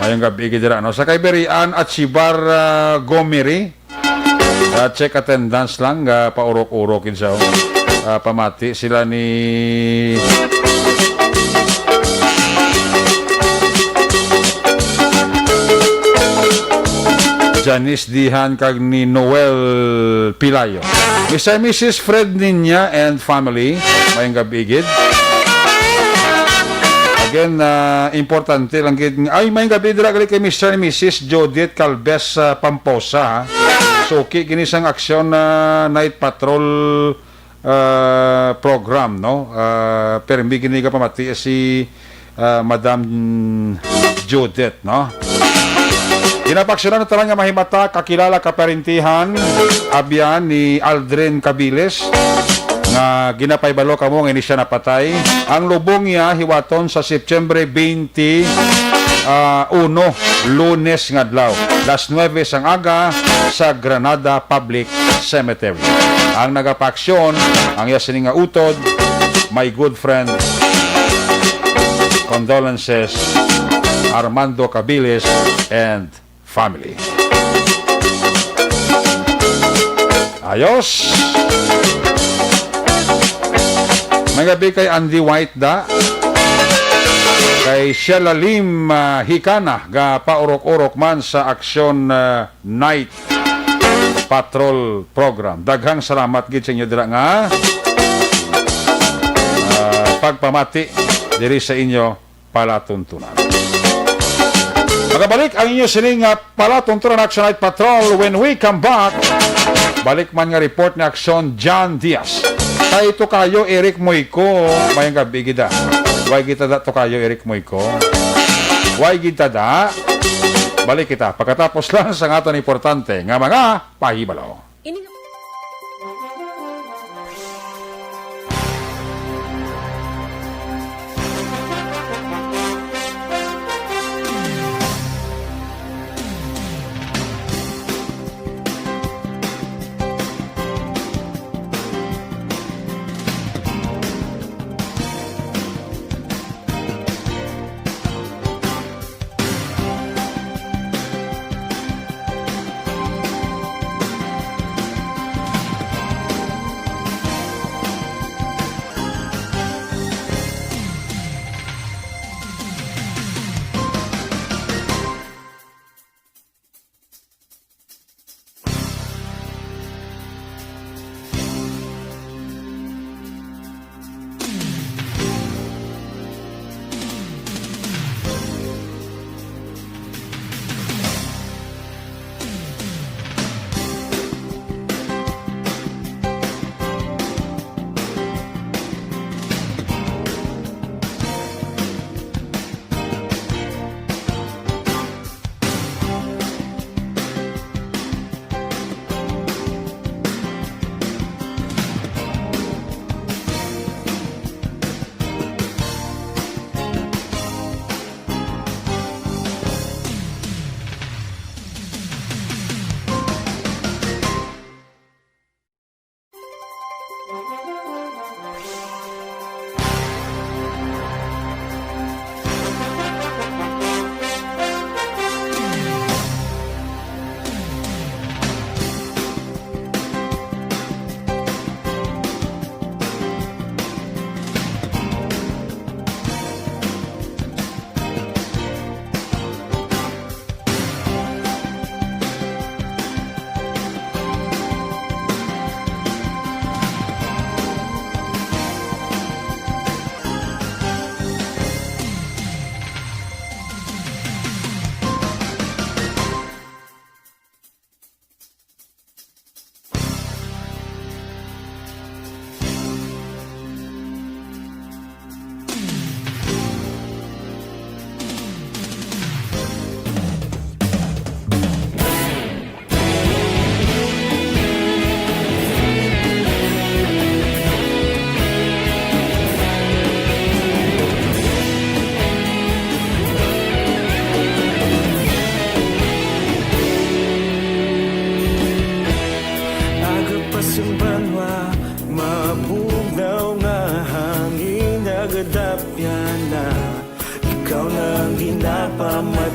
Mayong gabi gid dira, no? Sa kay Berian Achibar, ah, Gomeri, ah, check attendance lang, ah, paurok-urok gid siya, oh. Ah, pamati sila ni Janice Dihan kag ni Noel Pilayo. Mister and Missus Fred Niña and family, mayong gabi gid. Again, ah, importante lang gid nga, ay, mayong gabi dira gali kay Mister and Missus Judith Calves, ah, Pamposa, ha. Suki gini sang aksyon na night patrol, ah, program, no? Ah, permi gini ka pamati si, ah, Madam Judith, no? Ginapaaksyonan na tanan nga mahimata, kakilala, kaparentihan, abyan ni Aldrin Cabiles, nga ginapahibalo kamo nga ini siya napatay. Ang lubong niya hiwaton sa September twenty, ah, uno, Lunes nga adlaw, las nuebe sang aga sa Granada Public Cemetery. Ang nagapaaksyon, ang iya sini nga utod, my good friend, condolences, Armando Cabiles and family. Ayos. May gabi kay Andy White da. Kay Sheila Lim, ah, Hikana, ga paurok-urok man sa aksyon, ah, night patrol program. Daghang salamat gid sa inyo dira nga, ah, pagpamati diri sa inyo palatuntunan. Magabalik ang inyo sining nga palatuntunan, Action Night Patrol. When we come back, balik man nga report ni Aksyon John Diaz. Kay Tokayo Eric Moico, mayong gabi gid, ah. Way kita da, Tokayo Eric Moico? Way kita da. Balik kita pagkatapos lang sa aton importante nga mga pahibalo. Ini nga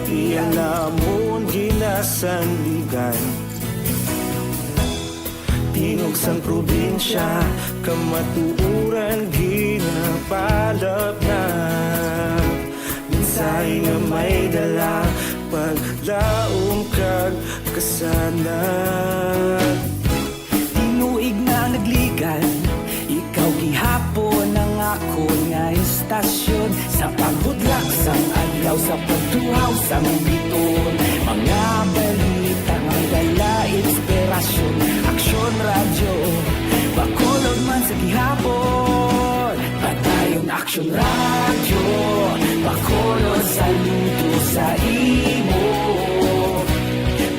Iya namon ginasandigan. Tingog sang probinsya, kamatuoran ginapalapnag. Mensahe nga may dala, paglaom kag kasanag. Tinuig na nagligan, ikaw gihapon ang akon nga istasyon. Sa pagbudlak sang adlaw, sa pagtuhaw sang bituon, mga balita nga dala inspirasyon. Aksyon Radyo, Bacolod man sa gihapon. Padayon Aksyon Radyo, Bacolod saludo sa imo.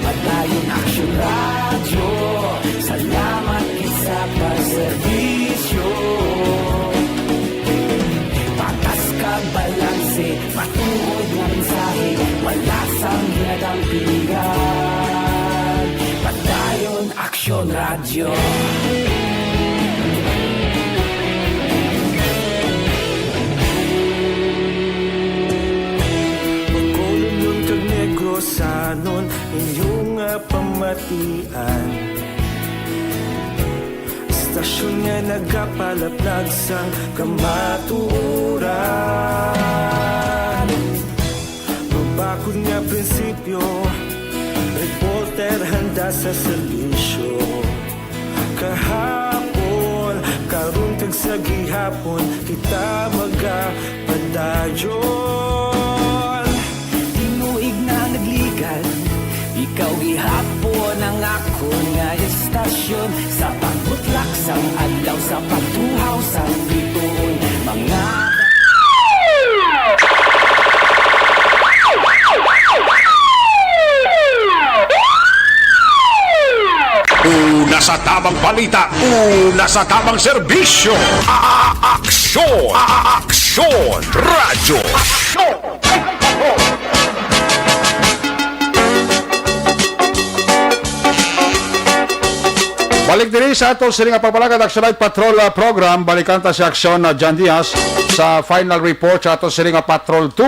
Padayon Aksyon Radyo, salamat gid sa pagserbisyo. Patas kag balanse, matuod nga mensahe, wala sang ginadampingan. Padayon Aksyon Radyo. Bacolodnon kag Negrosanon, inyo nga pamatian. Istasyon nga nagapalapnag sang kamatuoran. Mabakod nga prinsipyo, reporter handa sa serbisyo. Kahapon, karon kag sa gihapon, kita magapadayon. Tinuig na nagligan, ikaw gihapon ang akon nga istasyon. Sa pagbutlak sang adlaw, sa pagtuhaw sang bituon, mga Una sa tamang balita, una sa tamang serbisyo. A- Aksyon, a- Aksyon, Radyo Aksyon. Balik diri sa ato sini nga pagpalagad, Aksyon Night Patrol, ah, program. Balikan ta si Aksyon, ah, John Diaz sa final report sa ato sini nga Patrol two.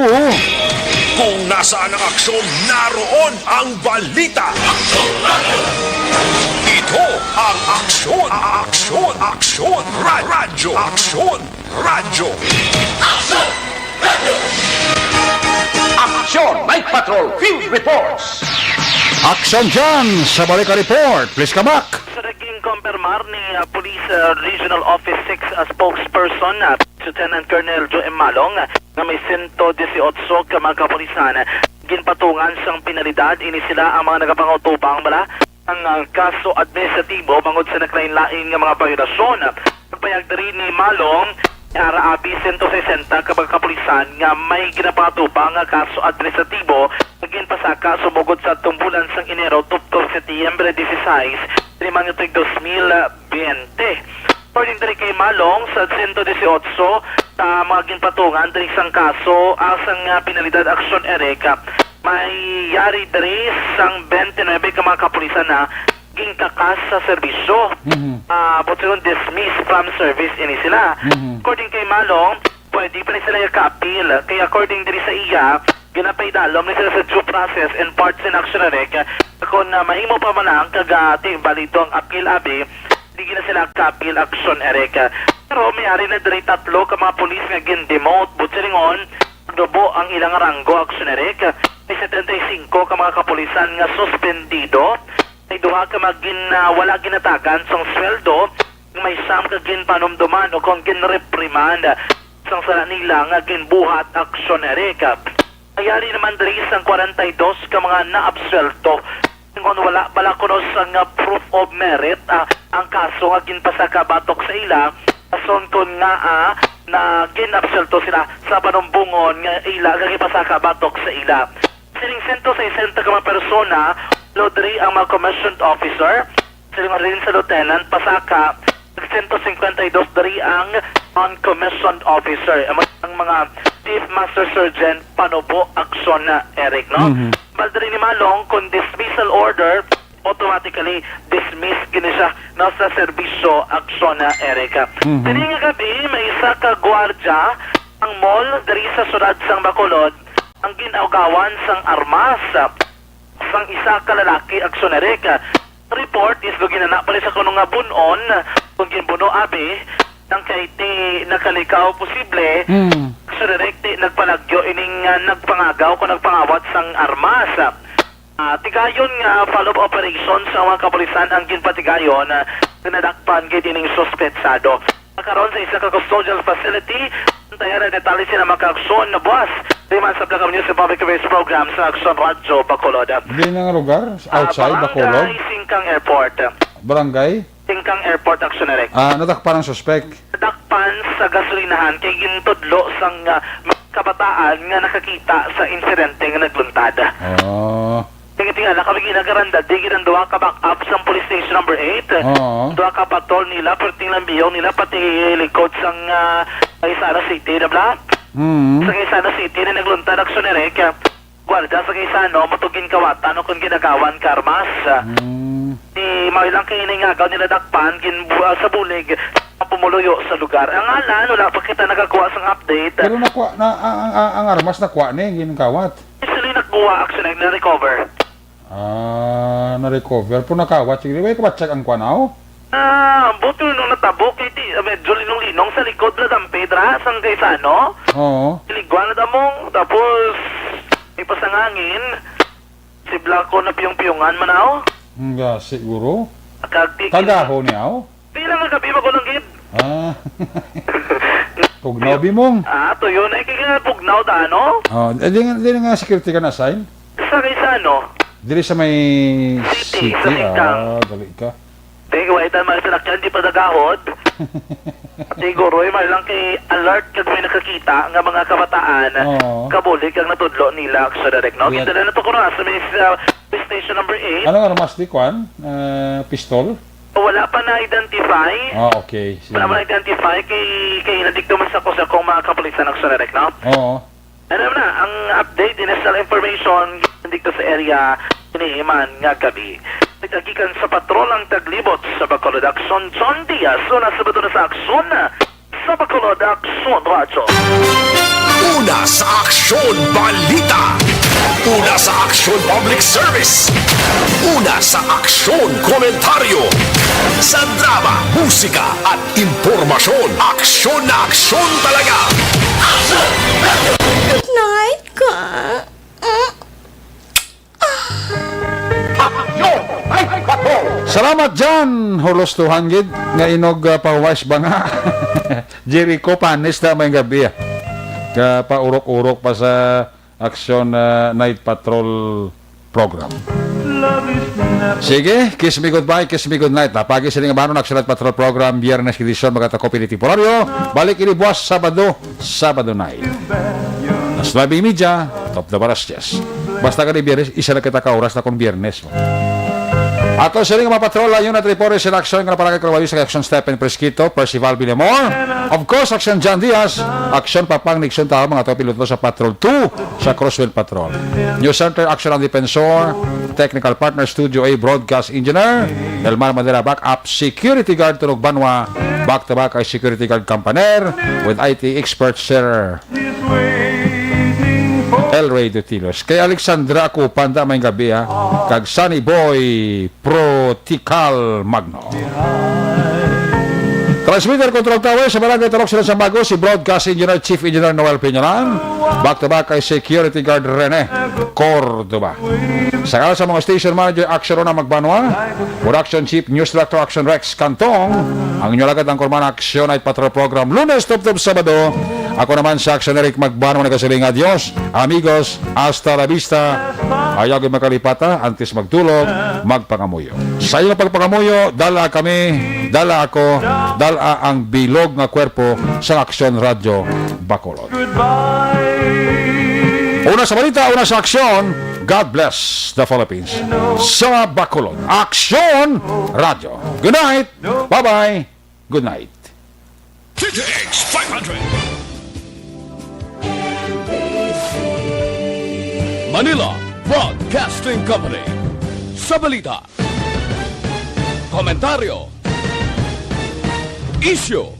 Kung nasaan ang aksyon, naroon ang balita. Ito ang Aksyon, Aksyon, Aksyon, Ra- Radyo Aksyon, Radyo. Aksyon! Aksyon! Night Patrol Field Reports! Aksyon dyan sa Balikan Report. Please, Kamak. Sa naging kumpirmar ni, ah, Police, ah, Regional Office six, ah, spokesperson, ah, Lieutenant Colonel Joe M. Malong, ah, nga may sento dieciocho ka mga kapulisan, ah, ginpatungan sang penalidad. Ini sila ang mga nagapangautubang bala ang, ah, kaso administratibo bangod sa naglain-lain nga mga biolasyon. Pagpayag diri ni Malong, may ara abi sento sesenta ka mga kapulisan nga may ginapangatubang nga kaso administratibo nga ginpasaka sumugod sa tumbulan sang Enero tubtob Setyembre dieciséis, diri man nga tuig dos mil bente. According diri kay Malong, sa sento dieciocho sa mga ginpatungan diri sang kaso, ah, sang, ah, penalidad, Aksyon, Eric, ah, may yari diri sang twenty-nine ka mga kapulisan na ginkakas sa serbisyo. Mhm. Ah, buot silingon, dismissed from service ini sila. Mhm. According kay Malong, pwede pa ni sila ka-appeal. Kay according diri sa iya, ginapaidalom ni sila sa due process and parts in Aksyon, Eric, kung, ah, mahimo pa man lang kag, ah, ti balido ang appeal abi, di gina sila ka-appeal, Aksyon, Eric. Pero may ari na diri tatlo ka mga pulis nga gin-demote, buot silingon, nagdubo ang ilang ranggo, Aksyon, Eric. May setenta y cinco ka mga kapulisan nga suspendido. May duha ka mga gin-, ah, wala ginatagan sang sweldo. May siyam ka ginpanumduman o kung ginreprimand sang sala nila nga ginbuhat, Aksyon, Eric. May ari naman diri sang kwarenta y dos ka mga naabsuwelto. Kung wala bala kuno sang, ah, proof of merit, ah, ang kaso nga ginpasaka batok sa ila, rason kon ngaa, ah, na ginabsuwelto sila sa panumbongon nga ila nga ginpasaka batok sa ila. Sining sento sesenta ka mga persona, lo diri ang mga commissioned officer, siling rin sa lieutenant, pasaka, sento cincuenta y dos diri ang non-commissioned officer, amo ang mga Chief Master Sergeant, panubo, Aksyon, Eric, no? Mhm. Bal diri ni Malong, kung dismissal order, automatically dismiss gini siya, no, sa serbisyo, Aksyon, Eric. Mhm. Diri nga gabi, may isa ka gwardya ang mall diri sa siyudad sang Bacolod, ang gin-agawan sang armas sang isa ka lalaki, Aksyon Eric. Report is ginana pa ni sa kuno nga bun-on, kung ginbuno abi, nang kay ti nakalikaw posible, Mm. Aksyon Eric, ti nagpalagyo ining, ah, nagpangagaw kung nagpangawat sang armas. Ah, tigayon nga follow-up operation sa mga kapulisan ang ginpatigayon, ah, nga nadakpan gid ining suspetsado. Karon sa isa ka custodial facility, antayan ang detalye sina mga kaaksyon na buwas. Di man sa Black News and Public Affairs Program sa Aksyon Radyo Bacolod. Di na nga lugar? Ah, Outside Bacolod? Barangay Singkang Airport. Barangay? Singkang Airport, Aksyon Eric. Ah, nadakpan ang suspek? Nadakpan sa gasolinahan kay gintudlo sang, ah, mga kabataan nga nakakita sa insidente nga nagluntad. Oh. Tingtingala kami ginagaranda, di gid ang duha ka backup sang Police Station Number eight. Oo. Duha ka patrol nila, perting lang biyong nila, pati likod sang, ah, Gaisano City, na bla? Mm. Sa Gaisano City na nagluntad, Aksyon Eric, ah, gwardiya sa Gaisano, matugin kawatan o kung ginagawan ka armas. Mm. Di mao lang kay iningagaw nila dakpan, gin, ah, sa bulig, pumuluyo sa lugar. Ang ngalan, wala pa kita nakakuha sang update. Pero nakuha, na, ang, ang, ang, ang armas nakuha ni, ginkawat. Actually, nakuha, actually, na-recover. Ah, na-recover. Pero nakawat, sige. Way kabatsag ang kwan, aw? Ah, buto nung natabo kay ti, ah, medyo linong-linong sa likod na dampe, dra, sang Gaisano. Oo. Iligwa na damong, tapos may pasangangin. Sibla ko na piyong-piyongan man, aw. Nga, siguro. Kag ti-, Kagaho ni, aw? Di lang nga gabi, magulang gid. Ah. Pugnaw, Bimong. Ah, tuyo na, kaya pugnaw ta, ano? Oh, eh, di nga, di nga security ka na-assign? Sa Gaisano? Dili sa may City, city, sa Singkang. Ah, dali ka. Di, wala tayo mga sinakyan, di pa nagahod. Siguro, eh, may lang kay alert kag may nakakita nga mga kabataan, Oo. kabulig ang natudlo nila, Aksyon Direct, no? Wala. Kita na to ko na sa may, sa police station number eight. Anong armas di kwan? Ah, pistol? Wala pa na-identify. Ah, okay. Sige. Wala pa na-identify kay, kay nandito man sa ko sa kong mga kapulisan, Aksyon Direct, no? Oo. Ano na, ang update, initial information, dito sa area, ini man nga gabi. Nagkagikan sa patrol ang taglibot sa Bacolod Aksyon, John Diaz, una sa Bato na sa Aksyon, sa Bacolod Aksyon Radyo. Una sa Aksyon Balita. Una sa Aksyon Public Service. Una sa Aksyon Komentaryo. Sa drama, musika, at impormasyon, aksyon na aksyon talaga. Good night, ka. Mm. Aksyon! Ay, bato! Salamat, Jan! Hulos two hundred nga inog, ah, pahuwais ba nga? Jericho, panis na may gabi, ah. Ka paurok-urok pa sa Aksyon, ah, Night Patrol Program. Sige, kiss me goodbye, kiss me goodnight. Napagi sini nga banon, Aksyon Night Patrol Program, Biyernes edisyon, magkatakopi ni temporaryo. Balik ini buwas, Sabado, Sabado night. Las nuebe y media, top na baras, yes. Basta ka ni Biyernes, isa na kita ka oras na kung Biyernes. Ato sini nga mga patrol, yun at report sa aksyon nga naparangay ko sa aksyon Stephen Fresquito, Percival Villamor. Of course, aksyon John Diaz, aksyon Papang Nixon Taha, mga to piloto sa Patrol two sa Crosswind Patrol. News Center, aksyon ang Defensor, technical partner, Studio A, broadcast engineer, Elmar Madera, backup security guard, Tunog Banwa, back to back ay security guard, Campaner, with I T expert, Sir El Rey Dutilos. Kay Alexandra Acupanda, may gabi, ha. Kag Sunny Boy Pro Tikal Magno. Transmitter Control Tower sa Barangay Talok, Silang Sambago, si Broadcast Engineer, Chief Engineer Noel Peñalan. Back to back kay Security Guard Rene Cordoba. Sa ngalan sa mga station manager, Action Rona Magbanwa, Production Chief, News Director, Action Rex Cantong, ang inyo lagad ang Kurman Action Night Patrol Program, Lunes, tubtob Sabado. Ako naman sa Action Eric Magbanwa, nagasiling, adios, amigos, hasta la vista. Ayaw gyud makalipata, antes magtulog, magpangamuyo. Sa inyong pagpangamuyo, dala kami, dala ako, dala ang bilog nga kwerpo sa Aksyon Radyo Bacolod. Una sa balita, una sa aksyon, God bless the Philippines. Sa Bacolod, Aksyon Radyo. Good night. Bye-bye. Good night. T T X five hundred. Manila Broadcasting Company. Sa balita, komentaryo, isyu,